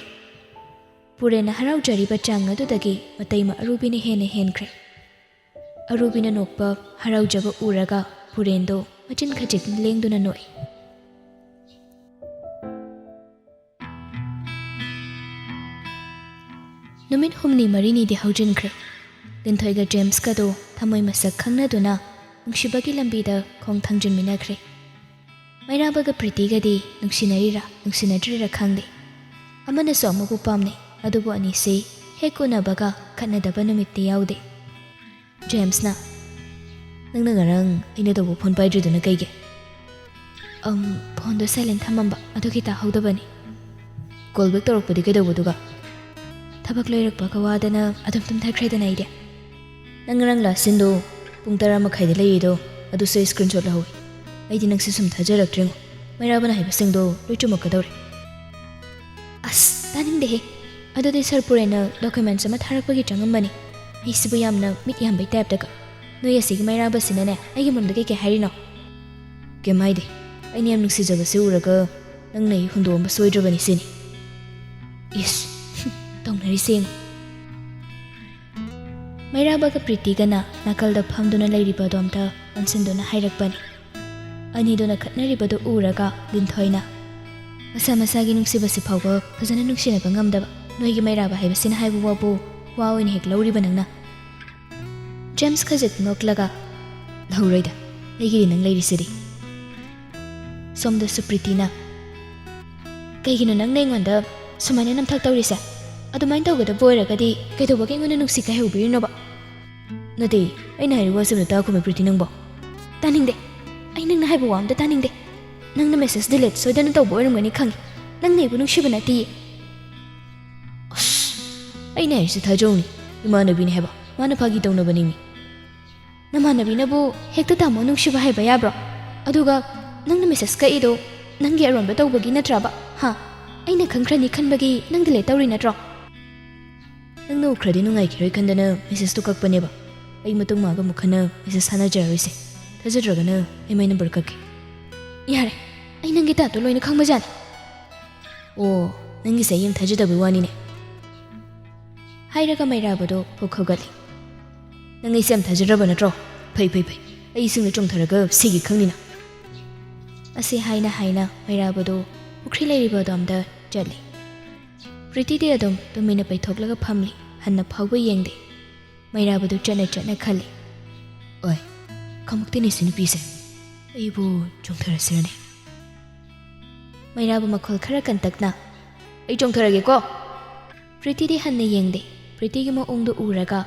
ꯄꯨꯔꯦꯟꯅ ꯍꯔꯥꯎꯖꯔꯤꯕ ꯆꯥꯡ ꯑꯗꯨꯗꯒꯤ ꯃꯇꯩꯃ ꯑꯔꯨꯕꯤꯅ ꯍꯦꯟꯅ ꯍꯦꯟꯈ꯭ꯔꯦ꯫ ꯑꯔꯨꯕꯤꯅ ꯅꯣꯛꯄ ꯍꯔꯥꯎꯖꯕ ꯎꯔꯒ ꯄꯨꯔꯦꯟꯗꯣ ꯃꯆꯤꯟ ꯈꯖꯤꯛ ꯂꯦꯡꯗꯨꯅ ꯅꯣꯛꯏ꯫ ꯅꯨꯃꯤꯠ ꯍꯨꯝꯅꯤ ꯃꯔꯤꯅꯤꯗꯤ ꯍꯧꯖꯤꯟꯈ꯭ꯔꯦ꯫ ꯂꯤꯟꯊꯣꯏꯒ ꯖꯦꯝꯁꯀꯗꯣ ꯊꯃꯣꯏ ꯃꯁꯛ ꯈꯪꯅꯗꯨꯅ ꯅꯨꯡꯁꯤꯕꯒꯤ ꯂꯝꯕꯤꯗ ꯈꯣꯡ ꯊꯥꯡꯖꯤꯟꯃꯤꯟꯅꯈ꯭ꯔꯦ꯫ ꯃꯩꯔꯥꯕꯒ ꯄ꯭ꯔꯤꯇꯤꯒꯗꯤ ꯅꯨꯡꯁꯤꯅꯔꯤꯔꯥ ꯅꯨꯡꯁꯤꯅꯗ꯭ꯔꯤꯔꯥ ꯈꯪꯗꯦ꯫ ꯑꯃꯅꯁꯨ ꯑꯃꯕꯨ ꯄꯥꯝꯅꯩ, ꯑꯗꯨꯕꯨ ꯑꯅꯤꯁꯤ ꯍꯦꯛ ꯎꯅꯕꯒ ꯈꯠꯅꯗꯕ ꯅꯨꯃꯤꯠꯇꯤ ꯌꯥꯎꯗꯦ꯫ ꯖꯦꯝꯁꯅ, "ꯅꯪꯅ ꯉꯔꯥꯡ ꯑꯩꯅ ꯇꯧꯕ ꯐꯣꯟ ꯄꯥꯏꯗ꯭ꯔꯤꯗꯨꯅ ꯀꯩꯒꯤ?" "ꯑꯝ, ꯐꯣꯟꯗꯣ ꯁꯥꯏꯂꯦꯟ ꯊꯝꯃꯝꯕ, ꯑꯗꯨꯒꯤ ꯇꯥꯍꯧꯗꯕꯅꯤ꯫ Call bag ꯇꯧꯔꯛꯄꯗꯤ ꯀꯩꯗꯧꯕꯗꯨꯒ?" "ꯊꯕꯛ ꯂꯣꯏꯔꯛꯄꯒ ꯋꯥꯗꯅ ꯑꯗꯨꯝ ꯇꯨꯝꯊꯈ꯭ꯔꯦꯗꯅ ꯑꯩꯗꯤ꯫" "ꯅꯪ ꯉꯔꯥꯡ ꯂꯥꯁ ꯁꯤꯟꯗꯣ ꯄꯨꯡ ꯇꯔꯥ ꯃꯈꯥꯏꯗ ꯂꯩꯔꯤꯗꯣ, ꯑꯗꯨꯁꯨ ꯑꯩ ꯁ꯭ꯀ꯭ꯔꯤꯟ ꯁꯣꯠ ꯂꯧꯍꯧꯏ꯫ ꯑꯩꯗꯤ ꯅꯪꯁꯦ ꯁꯨꯝ ꯊꯥꯖꯔꯛꯇ꯭ꯔꯦꯉꯣ꯫ ꯃꯩꯔꯥꯕꯅ ꯍꯥꯏꯕꯁꯤꯡꯗꯣ ꯂꯣꯏ ꯆꯨꯝꯃꯛꯀꯗꯧꯔꯦ꯫" "ꯑꯁ, ꯇꯥꯅꯤꯡꯗꯦꯍꯦ꯫ ꯑꯗꯨꯗꯤ ꯁꯥꯔ ꯄꯨꯔꯦꯟꯅ ꯗꯣꯀꯨꯃꯦꯟꯠꯁ ꯑꯃ ꯊꯥꯔꯛꯄꯒꯤ ꯆꯪꯉꯝꯕꯅꯤ꯫ ꯑꯩꯁꯤꯕꯨ ꯌꯥꯝꯅ ꯃꯤꯠ ꯌꯥꯝꯕꯩ ꯇꯥꯏꯞꯇꯒ꯫ ꯅꯣꯏ ꯑꯁꯤꯒꯤ ꯃꯩꯔꯥꯕꯁꯤꯅꯅꯦ ꯑꯩꯒꯤ ꯃꯔꯝꯗ ꯀꯩꯀꯩ ꯍꯥꯏꯔꯤꯅꯣ?" "ꯀꯩꯝ ꯍꯥꯏꯗꯦ꯫ ꯑꯩꯅ ꯌꯥꯝ ꯅꯨꯡꯁꯤꯖꯕꯁꯦ ꯎꯔꯒ ꯅꯪꯅ ꯑꯩ ꯍꯨꯟꯗꯣꯛꯑꯝꯕ ꯁꯣꯏꯗ꯭ꯔꯕꯅꯤ ꯁꯤꯅꯤ꯫" "ꯏꯁ, ꯇꯧꯅꯔꯤꯁꯦ ꯌꯦꯡꯉꯨ꯫" ꯃꯩꯔꯥꯕꯒ ꯄ꯭ꯔꯤꯇꯤꯒꯅ ꯅꯥꯀꯜꯗ ꯐꯝꯗꯨꯅ ꯂꯩꯔꯤꯕ ꯑꯗꯣꯝꯇ ꯑꯣꯟꯁꯤꯟꯗꯨꯅ ꯍꯥꯏꯔꯛꯄꯅꯤ꯫ ꯑꯅꯤꯗꯨꯅ ꯈꯠꯅꯔꯤꯕꯗꯨ ꯎꯔꯒ ꯂꯤꯟꯊꯣꯏꯅ, "ꯃꯁꯥ ꯃꯁꯥꯒꯤ ꯅꯨꯡꯁꯤꯕꯁꯤ ꯐꯥꯎꯕ ꯐꯖꯅ ꯅꯨꯡꯁꯤꯅꯕ ꯉꯝꯗꯕ ꯅꯣꯏꯒꯤ ꯃꯩꯔꯥꯕ ꯍꯥꯏꯕꯁꯤꯅ ꯍꯥꯏꯕ ꯋꯥꯕꯨ ꯋꯥ ꯑꯣꯏꯅ ꯍꯦꯛ ꯂꯧꯔꯤꯕ ꯅꯪꯅ?" ꯖꯦꯝꯁ ꯈꯖꯤꯛ ꯅꯣꯛꯂꯒ, "ꯂꯧꯔꯣꯏꯗ, ꯑꯩꯒꯤꯗꯤ ꯅꯪ ꯂꯩꯔꯤꯁꯤꯗꯤ꯫" ꯁꯣꯝꯗꯁꯨ ꯄ꯭ꯔꯤꯇꯤꯅ, "ꯀꯩꯒꯤꯅꯣ ꯅꯪꯅ ꯑꯩꯉꯣꯟꯗ ꯁꯨꯃꯥꯏꯅ ꯅꯝꯊꯥꯛ ꯇꯧꯔꯤꯁꯦ? ꯑꯗꯨꯃꯥꯏꯅ ꯇꯧꯒꯗꯕ ꯑꯣꯏꯔꯒꯗꯤ ꯀꯩꯗꯧꯕꯒꯤ ꯑꯩꯉꯣꯟꯗ ꯅꯨꯡꯁꯤ ꯀꯥꯏꯍꯧꯕꯤꯔꯤꯅꯣꯕ?" "ꯅꯠꯇꯦ, ꯑꯩꯅ ꯍꯥꯏꯔꯤꯕ ꯋꯥꯁꯤꯡꯗꯣ ꯇꯥꯈꯣꯃꯦ ꯄ꯭ꯔꯤꯇꯤ ꯅꯪꯕꯣ꯫" "ꯇꯥꯅꯤꯡꯗꯦ꯫ ꯑꯩ ꯅꯪꯅ ꯍꯥꯏꯕ ꯋꯥ ꯑꯝꯇ ꯇꯥꯅꯤꯡꯗꯦ꯫ ꯅꯪꯅ ꯃꯦꯁꯦꯖ ꯗꯤꯂꯤꯠ ꯁꯣꯏꯗꯅ ꯇꯧꯕ ꯑꯣꯏꯔꯝꯒꯅꯤ ꯈꯪꯉꯤ꯫ ꯅꯪꯅ ꯑꯩꯕꯨ ꯅꯨꯡꯁꯤꯕ ꯅꯠꯇꯤꯌꯦ꯫" "ꯑꯁ, ꯑꯩꯅ ꯍꯥꯏꯔꯤꯁꯦ ꯊꯥꯖꯧꯅꯦ꯫ ꯏꯃꯥꯟꯅꯕꯤꯅꯦ ꯍꯥꯏꯕ꯫ ꯃꯥꯅ ꯐꯥꯒꯤ ꯇꯧꯅꯕꯅꯦꯃꯤ꯫" "ꯅꯃꯥꯟꯅꯕꯤꯅꯕꯨ ꯍꯦꯛꯇ ꯇꯥꯃꯣ ꯅꯨꯡꯁꯤꯕ ꯍꯥꯏꯕ ꯌꯥꯕ꯭ꯔꯣ? ꯑꯗꯨꯒ ꯅꯪꯅ ꯃꯦꯁꯦꯖ ꯀꯛꯏꯗꯣ ꯅꯪꯒꯤ ꯑꯔꯣꯟꯕ ꯇꯧꯕꯒꯤ ꯅꯠꯇ꯭ꯔꯕ? ꯍꯥ? ꯑꯩꯅ ꯈꯪꯈ꯭ꯔꯅꯤ ꯈꯟꯕꯒꯤ ꯅꯪ ꯗꯤꯂꯤꯠ ꯇꯧꯔꯤ ꯅꯠꯇ꯭ꯔꯣ?" "ꯅꯪꯅ ꯎꯈ꯭ꯔꯗꯤ ꯅꯨꯡꯉꯥꯏꯈꯤꯔꯣꯏ ꯈꯟꯗꯅ ꯃꯦꯁꯦꯖꯇꯣ ꯀꯛꯄꯅꯦꯕ꯫ ꯑꯩ ꯃꯇꯨꯡ ꯃꯥꯒ ꯑꯃꯨꯛ ꯍꯟꯅ ꯃꯦꯁꯦꯖ ꯊꯥꯅꯖꯔꯔꯣꯏꯁꯦ꯫ ꯊꯥꯖꯗ꯭ꯔꯒꯅ ꯑꯩ ꯃꯥꯏ ꯅꯝꯕꯔ ꯀꯛꯀꯦ꯫" ꯌꯥꯔꯦ, ꯑꯩ ꯅꯪꯒꯤ ꯇꯥꯏꯞꯇꯣ ꯂꯣꯏꯅ ꯈꯪꯕꯖꯥꯠꯅꯤ꯫ ꯑꯣ, ꯅꯪꯒꯤꯁꯦ ꯑꯩ ꯌꯥꯝ ꯊꯥꯖꯗꯕꯩ ꯋꯥꯅꯤꯅꯦ꯫ ꯍꯥꯏꯔꯒ ꯃꯩꯔꯥꯕꯗꯣ ꯄꯨꯛ ꯍꯧꯒꯠꯂꯤ꯫ "ꯅꯪ ꯑꯩꯁꯦ ꯌꯥꯝ ꯊꯥꯖꯗ꯭ꯔꯕ ꯅꯠꯇ꯭ꯔꯣ? ꯐꯩ, ꯐꯩ, ꯐꯩ꯫ ꯑꯩ ꯏꯁꯤꯡꯗ ꯆꯣꯡꯊꯔꯒ ꯁꯤꯒꯦ ꯈꯪꯅꯤꯅ?" ꯑꯁꯤ ꯍꯥꯏꯅ ꯍꯥꯏꯅ ꯃꯩꯔꯥꯕꯗꯣ ꯄꯨꯈ꯭ꯔꯤ ꯂꯩꯔꯤꯕ ꯑꯗꯣꯝꯗ ꯆꯠꯂꯤ꯫ ꯄ꯭ꯔꯤꯇꯤꯗꯤ ꯑꯗꯨꯝ ꯇꯨꯃꯤꯟꯅ ꯄꯩꯊꯣꯛꯂꯒ ꯐꯝꯂꯤ, ꯍꯟꯅ ꯐꯥꯎꯕ ꯌꯦꯡꯗꯦ꯫ ꯃꯩꯔꯥꯕꯗꯨ ꯆꯠꯅ ꯆꯠꯅ ꯈꯜꯂꯤ, "ꯑꯣꯏ, ꯈꯃꯨꯛꯇꯤꯅꯦ ꯁꯤ ꯅꯨꯄꯤꯁꯦ꯫ ꯑꯩꯕꯨ ꯆꯣꯡꯊꯔꯁꯤꯔꯅꯦ?" ꯃꯩꯔꯥꯕ ꯃꯈꯣꯜ ꯈꯔ ꯀꯟꯇꯛꯅ, "ꯑꯩ ꯆꯣꯡꯊꯔꯒꯦꯀꯣ!" ꯄ꯭ꯔꯤꯇꯤꯗꯤ ꯍꯟꯅ ꯌꯦꯡꯗꯦ꯫ ꯄ꯭ꯔꯤꯇꯤꯒꯤ ꯃꯑꯣꯡꯗꯨ ꯎꯔꯒ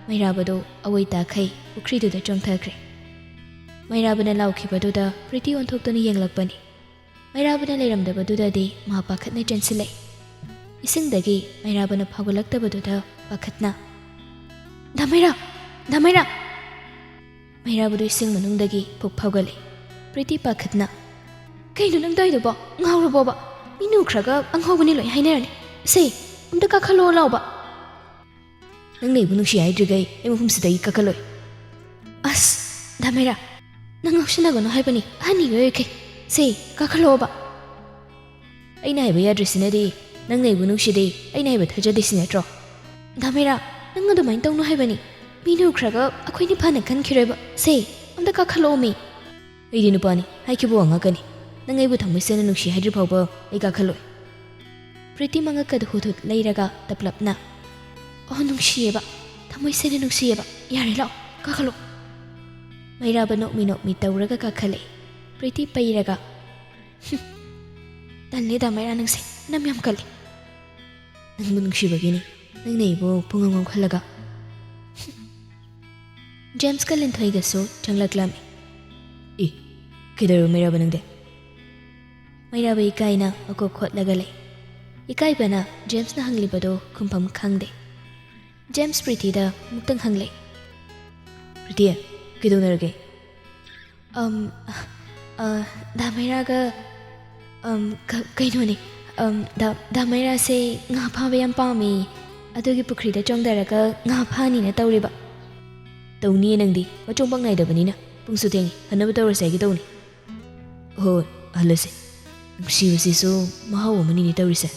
ꯃꯩꯔꯥꯕꯗꯨ ꯑꯋꯣꯏ ꯇꯥꯈꯩ ꯄꯨꯈ꯭ꯔꯤꯗꯨꯗ ꯆꯣꯡꯊꯈ꯭ꯔꯦ꯫ ꯃꯩꯔꯥꯕꯅ ꯂꯥꯎꯈꯤꯕꯗꯨꯗ ꯄ꯭ꯔꯤꯇꯤ ꯑꯣꯟꯊꯣꯛꯇꯨꯅ ꯌꯦꯡꯂꯛꯄꯅꯤ꯫ ꯃꯩꯔꯥꯕꯅ ꯂꯩꯔꯝꯗꯕꯗꯨꯗꯗꯤ ꯃꯥ ꯄꯥꯈꯠꯅ ꯆꯦꯟꯁꯤꯜꯂꯛꯏ꯫ ꯏꯁꯤꯡꯗꯒꯤ ꯃꯩꯔꯥꯕꯅ ꯐꯥꯎꯒꯠꯂꯛꯇꯕꯗꯨꯗ ꯄꯥꯈꯠꯅ, "ꯗꯥ ꯃꯩꯔꯥ! ꯗꯥ ꯃꯩꯔꯥ!" ꯃꯩꯔꯥꯕꯗꯨ ꯏꯁꯤꯡ ꯃꯅꯨꯡꯗꯒꯤ ꯄꯨꯛ ꯐꯥꯎꯒꯠꯂꯛꯏ꯫ ꯄ꯭ꯔꯤꯇꯤ ꯄꯥꯈꯠꯅ, "ꯀꯩꯅꯣ ꯅꯪ ꯇꯧꯔꯤꯗꯨꯕꯣ? ꯉꯥꯎꯔꯕꯣꯕ? ꯃꯤ ꯅꯨꯈ꯭ꯔꯒ ꯑꯉꯥꯎꯕꯅꯤ ꯂꯣꯏ ꯍꯥꯏꯅꯔꯅꯤ꯫ ꯁꯦ, ꯑꯝꯇ ꯀꯥꯈꯠꯂꯛꯑꯣ ꯂꯥꯎꯕ!" "ꯅꯪꯅ ꯑꯩꯕꯨ ꯅꯨꯡꯁꯤ ꯍꯥꯏꯗ꯭ꯔꯤꯈꯩ ꯑꯩ ꯃꯐꯝꯁꯤꯗꯒꯤ ꯀꯥꯈꯠꯂꯣꯏ꯫" "ꯑꯁ, ꯗꯥ ꯃꯩꯔꯥ, ꯅꯪ ꯉꯥꯎꯁꯤꯟꯅꯒꯅꯨ ꯍꯥꯏꯕꯅꯤ, ꯑꯍꯟ ꯑꯣꯏꯈ꯭ꯔꯦ꯫ ꯁꯦ, ꯀꯥꯈꯠꯂꯛꯑꯣꯕ!" "ꯑꯩꯅ ꯍꯥꯏꯕ ꯌꯥꯗ꯭ꯔꯤꯁꯤꯅꯗꯤ ꯅꯪꯅ ꯑꯩꯕꯨ ꯅꯨꯡꯁꯤꯗꯦ, ꯑꯩꯅ ꯍꯥꯏꯕ ꯊꯥꯖꯗꯦ ꯁꯤ ꯅꯠꯇ꯭ꯔꯣ?" "ꯗꯥ ꯃꯩꯔꯥ, ꯅꯪ ꯑꯗꯨꯃꯥꯏꯅ ꯇꯧꯅꯨ ꯍꯥꯏꯕꯅꯤ꯫ ꯃꯤ ꯅꯨꯈ꯭ꯔꯒ ꯑꯩꯈꯣꯏꯅꯤ ꯐꯅ ꯈꯟꯈꯤꯔꯣꯏꯕ꯫ ꯁꯦ, ꯑꯝꯇ ꯀꯥꯈꯠꯂꯛꯑꯣ ꯃꯤ!" "ꯑꯩꯗꯤ ꯅꯨꯄꯥꯅꯤ, ꯍꯥꯏꯈꯤꯕ ꯋꯥ ꯉꯥꯛꯀꯅꯤ꯫ ꯅꯪ ꯑꯩꯕꯨ ꯊꯃꯣꯏ ꯁꯦꯡꯅ ꯅꯨꯡꯁꯤ ꯍꯥꯏꯗ꯭ꯔꯤ ꯐꯥꯎꯕ ꯑꯩ ꯀꯥꯈꯠꯂꯣꯏ꯫" ꯄ꯭ꯔꯤꯇꯤ ꯃꯉꯛꯀꯗ ꯍꯨꯠ ꯍꯨꯠ ꯂꯩꯔꯒ ꯇꯞꯂꯞꯅ, "ꯑꯣ, ꯅꯨꯡꯁꯤꯌꯦꯕ, ꯊꯃꯣꯏ ꯁꯦꯡꯅ ꯅꯨꯡꯁꯤꯌꯦꯕ꯫ ꯌꯥꯔꯦ, ꯂꯥꯛꯑꯣ, ꯀꯥꯈꯠꯂꯣ꯫" ꯃꯩꯔꯥꯕ ꯅꯣꯛꯃꯤ ꯅꯣꯛꯃꯤ ꯇꯧꯔꯒ ꯀꯥꯈꯠꯂꯛꯏ꯫ ꯄ꯭ꯔꯤꯇꯤ ꯄꯩꯔꯒ, "ꯍꯨꯝ, ꯇꯜꯂꯦꯗ ꯃꯩꯔꯥ, ꯅꯪꯁꯦ ꯃꯅꯝ ꯌꯥꯝ ꯀꯜꯂꯤ꯫" "ꯅꯪꯕꯨ ꯅꯨꯡꯁꯤꯕꯒꯤꯅꯤ, ꯅꯪꯅ ꯑꯩꯕꯨ ꯄꯨꯡꯉꯝ ꯉꯝꯈꯜꯂꯒ꯫" ꯖꯦꯝꯁꯀ ꯂꯤꯟꯊꯣꯏꯒꯁꯨ ꯆꯪꯂꯛꯂꯝꯃꯤ꯫ "ꯑꯦ, ꯀꯩꯗꯧꯔꯕ ꯃꯩꯔꯥꯕ ꯅꯪꯗꯤ?" ꯃꯩꯔꯥꯕ ꯏꯀꯥꯏꯅ ꯃꯀꯣꯛ ꯈꯣꯠꯂꯒ ꯂꯩ꯫ ꯏꯀꯥꯏꯕꯅ ꯖꯦꯝꯁꯅ ꯍꯪꯂꯤꯕꯗꯨ ꯈꯨꯝꯐꯝ ꯈꯪꯗꯦ꯫ ꯖꯦꯝꯁ ꯄ꯭ꯔꯤꯇꯤꯗ ꯑꯃꯨꯛꯇꯪ ꯍꯪꯂꯦ꯫ "ꯄ꯭ꯔꯤꯇꯤ, ꯀꯩꯗꯧꯅꯔꯒꯦ?" "ꯑꯝ, ꯑ, ꯗꯥ ꯃꯩꯔꯥꯒ, ꯑꯝ, ꯀ-, ꯀꯩꯅꯣꯅꯦ, ꯑꯝ, ꯗꯥ, ꯗꯥ ꯃꯩꯔꯥꯁꯦ ꯉꯥ ꯐꯥꯕ ꯌꯥꯝ ꯄꯥꯝꯃꯦ꯫ ꯑꯗꯨꯒꯤ ꯄꯨꯈ꯭ꯔꯤꯗ ꯆꯣꯡꯊꯔꯒ ꯉꯥ ꯐꯥꯅꯤꯅ ꯇꯧꯔꯤꯕ꯫" "ꯇꯧꯅꯤꯌꯦ ꯅꯪꯗꯤ, ꯃꯆꯣꯡ ꯄꯥꯛ ꯅꯥꯏꯗꯕꯅꯤꯅ꯫ ꯄꯨꯡꯁꯨ ꯊꯦꯡꯉꯤ, ꯍꯟꯅꯕ ꯇꯧꯔꯁꯦ ꯍꯥꯏꯒꯦ ꯇꯧꯅꯤ꯫" ꯍꯣꯏ, ꯍꯜꯂꯁꯤ꯫ ꯅꯨꯡꯁꯤꯕꯁꯤꯁꯨ ꯃꯍꯥꯎ ꯑꯃꯅꯤꯅꯦ ꯇꯧꯔꯤꯁꯦ꯫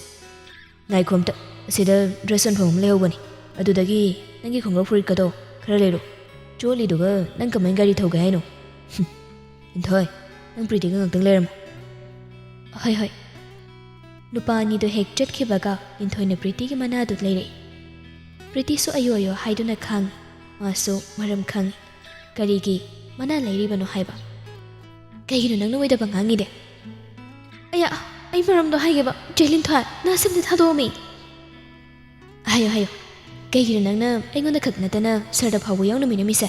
ꯉꯥꯏꯈꯣ ꯑꯝꯇ, ꯑꯁꯤꯗ ꯗ꯭ꯔꯦꯁ ꯌꯣꯟꯐꯝ ꯑꯃ ꯂꯩꯍꯧꯕꯅꯤ, ꯑꯗꯨꯗꯒꯤ ꯅꯪꯒꯤ ꯈꯣꯡꯒ꯭ꯔꯧ ꯐꯨꯔꯤꯠꯀꯗꯣ ꯈꯔ ꯂꯩꯔꯣ꯫ ꯆꯣꯠꯂꯤꯗꯨꯒ ꯅꯪ ꯀꯃꯥꯏꯅ ꯒꯥꯔꯤ ꯊꯧꯒꯦ ꯍꯥꯏꯅꯣ? ꯍꯨꯝ, ꯂꯤꯟꯊꯣꯏ, ꯅꯪ ꯄ꯭ꯔꯤꯇꯤꯒ ꯉꯥꯛꯇꯪ ꯂꯩꯔꯝꯃꯣ꯫ ꯍꯣꯏ, ꯍꯣꯏ꯫ ꯅꯨꯄꯥ ꯑꯅꯤꯗꯣ ꯍꯦꯛ ꯆꯠꯈꯤꯕꯒ ꯂꯤꯟꯊꯣꯏꯅ ꯄ꯭ꯔꯤꯇꯤꯒꯤ ꯃꯅꯥꯗꯨ ꯂꯩꯔꯛꯏ꯫ ꯄ꯭ꯔꯤꯇꯤꯁꯨ ꯑꯌꯣ ꯑꯌꯣ ꯍꯥꯏꯗꯨꯅ ꯈꯥꯡꯉꯤ꯫ ꯃꯥꯁꯨ ꯃꯔꯝ ꯈꯪꯉꯤ꯫ ꯀꯔꯤꯒꯤ ꯃꯅꯥ ꯂꯩꯔꯤꯕꯅꯣ ꯍꯥꯏꯕ꯫ "ꯀꯩꯒꯤꯅꯣ ꯅꯪꯅ ꯑꯣꯏꯗꯕ ꯉꯥꯡꯉꯤꯗꯤ?" "ꯑꯌꯥ, ꯑꯩ ꯃꯔꯝꯗꯣ ꯍꯥꯏꯒꯦꯕ, ꯆꯦ ꯂꯤꯟꯊꯣꯏ, ꯅꯍꯥꯁꯝꯗ ꯊꯥꯗꯣꯛꯑꯝꯃꯤ꯫" "ꯍꯥꯏꯌꯣ, ꯍꯥꯏꯌꯣ꯫ ꯀꯩꯒꯤꯅꯣ ꯅꯪꯅ ꯑꯩꯉꯣꯟꯗ ꯈꯛ ꯅꯠꯇꯅ ꯁꯔꯗ ꯐꯥꯎꯕ ꯌꯥꯎꯅ ꯃꯤꯅꯝꯃꯤꯁꯦ?"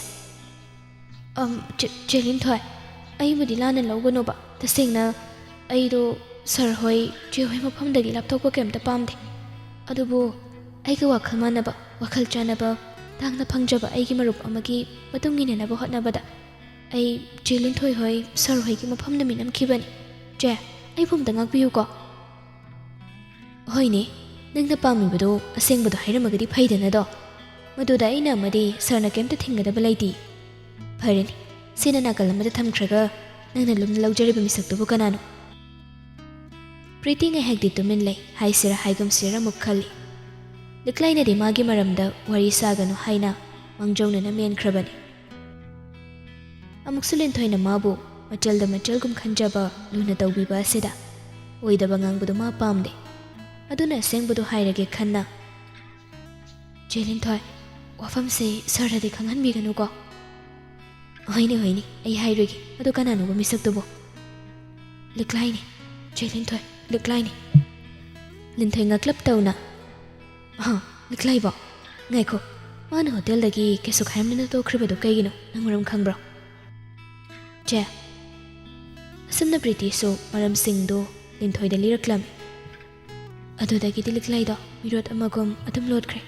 "ꯑꯝ, ꯆꯦ, ꯆꯦ ꯂꯤꯟꯊꯣꯏ, ꯑꯩꯕꯨꯗꯤ ꯂꯥꯟꯅ ꯂꯧꯒꯅꯣꯕ꯫ ꯇꯁꯦꯡꯅ ꯑꯩꯗꯣ ꯁꯔ ꯍꯣꯏ, ꯆꯦ ꯍꯣꯏ ꯃꯐꯝꯗꯒꯤ ꯂꯥꯞꯊꯣꯛꯄ ꯀꯩꯝꯇ ꯄꯥꯝꯗꯦ꯫ ꯑꯗꯨꯕꯨ ꯑꯩꯒ ꯋꯥꯈꯜ ꯃꯥꯟꯅꯕ, ꯋꯥꯈꯜ ꯆꯥꯟꯅꯕ, ꯇꯥꯡꯅ ꯐꯪꯖꯕ ꯑꯩꯒꯤ ꯃꯔꯨꯞ ꯑꯃꯒꯤ ꯃꯇꯨꯡ ꯏꯟꯅꯅꯕ ꯍꯣꯠꯅꯕꯗ ꯑꯩ ꯆꯦ ꯂꯤꯟꯊꯣꯏ ꯍꯣꯏ, ꯁꯔ ꯍꯣꯏꯒꯤ ꯃꯐꯝꯗ ꯃꯤꯅꯝꯈꯤꯕꯅꯤ꯫ ꯆꯦ, ꯑꯩꯕꯨ ꯑꯝꯇ ꯉꯥꯛꯄꯤꯌꯨꯀꯣ꯫" "ꯍꯣꯏꯅꯦ, ꯅꯪꯅ ꯄꯥꯝꯃꯤꯕꯗꯣ ꯑꯁꯦꯡꯕꯗꯣ ꯍꯥꯏꯔꯝꯃꯒꯗꯤ ꯐꯩꯗꯅꯗꯣ꯫ ꯃꯗꯨꯗ ꯑꯩꯅ ꯑꯃꯗꯤ ꯁꯔꯅ ꯀꯩꯝꯇ ꯊꯤꯡꯒꯗꯕ ꯂꯩꯇꯦ꯫" "ꯐꯔꯦꯅꯦ, ꯁꯤꯅ ꯅꯥꯀꯜ ꯑꯃꯗ ꯊꯝꯈ꯭ꯔꯒ ꯅꯪꯅ ꯂꯨꯝꯅ ꯂꯧꯖꯔꯤꯕ ꯃꯤꯁꯛꯇꯨꯕꯨ ꯀꯅꯥꯅꯣ?" ꯄ꯭ꯔꯤꯇꯤ ꯉꯥꯏꯍꯥꯛꯇꯤ ꯇꯨꯃꯤꯟ ꯂꯩ, ꯍꯥꯏꯁꯤꯔꯥ ꯍꯥꯏꯒꯨꯝꯁꯤꯔꯥ ꯑꯃꯨꯛ ꯈꯜꯂꯤ꯫ ꯂꯤꯛꯂꯥꯏꯅꯗꯤ ꯃꯥꯒꯤ ꯃꯔꯝꯗ ꯋꯥꯔꯤ ꯁꯥꯒꯅꯨ ꯍꯥꯏꯅ ꯃꯥꯡꯖꯧꯅꯅ ꯃꯦꯟꯈ꯭ꯔꯕꯅꯤ꯫ ꯑꯃꯨꯛꯁꯨ ꯂꯤꯟꯊꯣꯏꯅ ꯃꯥꯕꯨ ꯃꯆꯜꯗ ꯃꯆꯜꯒꯨꯝ ꯈꯟꯖꯕ, ꯂꯨꯅ ꯇꯧꯕꯤꯕ ꯑꯁꯤꯗ ꯑꯣꯏꯗꯕ ꯉꯥꯡꯕꯗꯨ ꯃꯥ ꯄꯥꯝꯗꯦ꯫ ꯑꯗꯨꯅ ꯑꯁꯦꯡꯕꯗꯨ ꯍꯥꯏꯔꯒꯦ ꯈꯟꯅ, "ꯆꯦ ꯂꯤꯟꯊꯣꯏ, ꯋꯥꯐꯝꯁꯦ ꯁꯔꯗꯗꯤ ꯈꯪꯍꯟꯕꯤꯒꯅꯨꯀꯣ꯫" "ꯍꯣꯏꯅꯦ, ꯍꯣꯏꯅꯦ, ꯑꯩ ꯍꯥꯏꯔꯣꯏꯒꯦ꯫ ꯑꯗꯣ ꯀꯅꯥꯅꯣꯕ ꯃꯤꯁꯛꯇꯨꯕꯣ?" "ꯂꯤꯛꯂꯥꯏꯅꯦ, ꯆꯦ ꯂꯤꯟꯊꯣꯏ, ꯂꯤꯛꯂꯥꯏꯅꯦ꯫" ꯂꯤꯟꯊꯣꯏ ꯉꯛꯂꯞ ꯇꯧꯅ, "ꯑꯍ, ꯂꯤꯛꯂꯥꯏꯕꯣ? ꯉꯥꯏꯈꯣ, ꯃꯥꯅ ꯍꯣꯇꯦꯜꯗꯒꯤ ꯀꯩꯁꯨ ꯈꯥꯏꯔꯝꯗꯅ ꯇꯣꯛꯈ꯭ꯔꯤꯕꯗꯣ ꯀꯩꯒꯤꯅꯣ? ꯅꯪ ꯃꯔꯝ ꯈꯪꯕ꯭ꯔꯣ?" "ꯆꯦ꯫" ꯑꯁꯨꯝꯅ ꯄ꯭ꯔꯤꯇꯤꯁꯨ ꯃꯔꯝꯁꯤꯡꯗꯨ ꯂꯤꯟꯊꯣꯏꯗ ꯂꯤꯔꯛꯂꯝꯃꯤ꯫ ꯑꯗꯨꯗꯒꯤꯗꯤ ꯂꯤꯛꯂꯥꯏꯗꯣ ꯃꯤꯔꯣꯠ ꯑꯃꯒꯨꯝ ꯑꯗꯨꯝ ꯂꯣꯠꯈ꯭ꯔꯦ꯫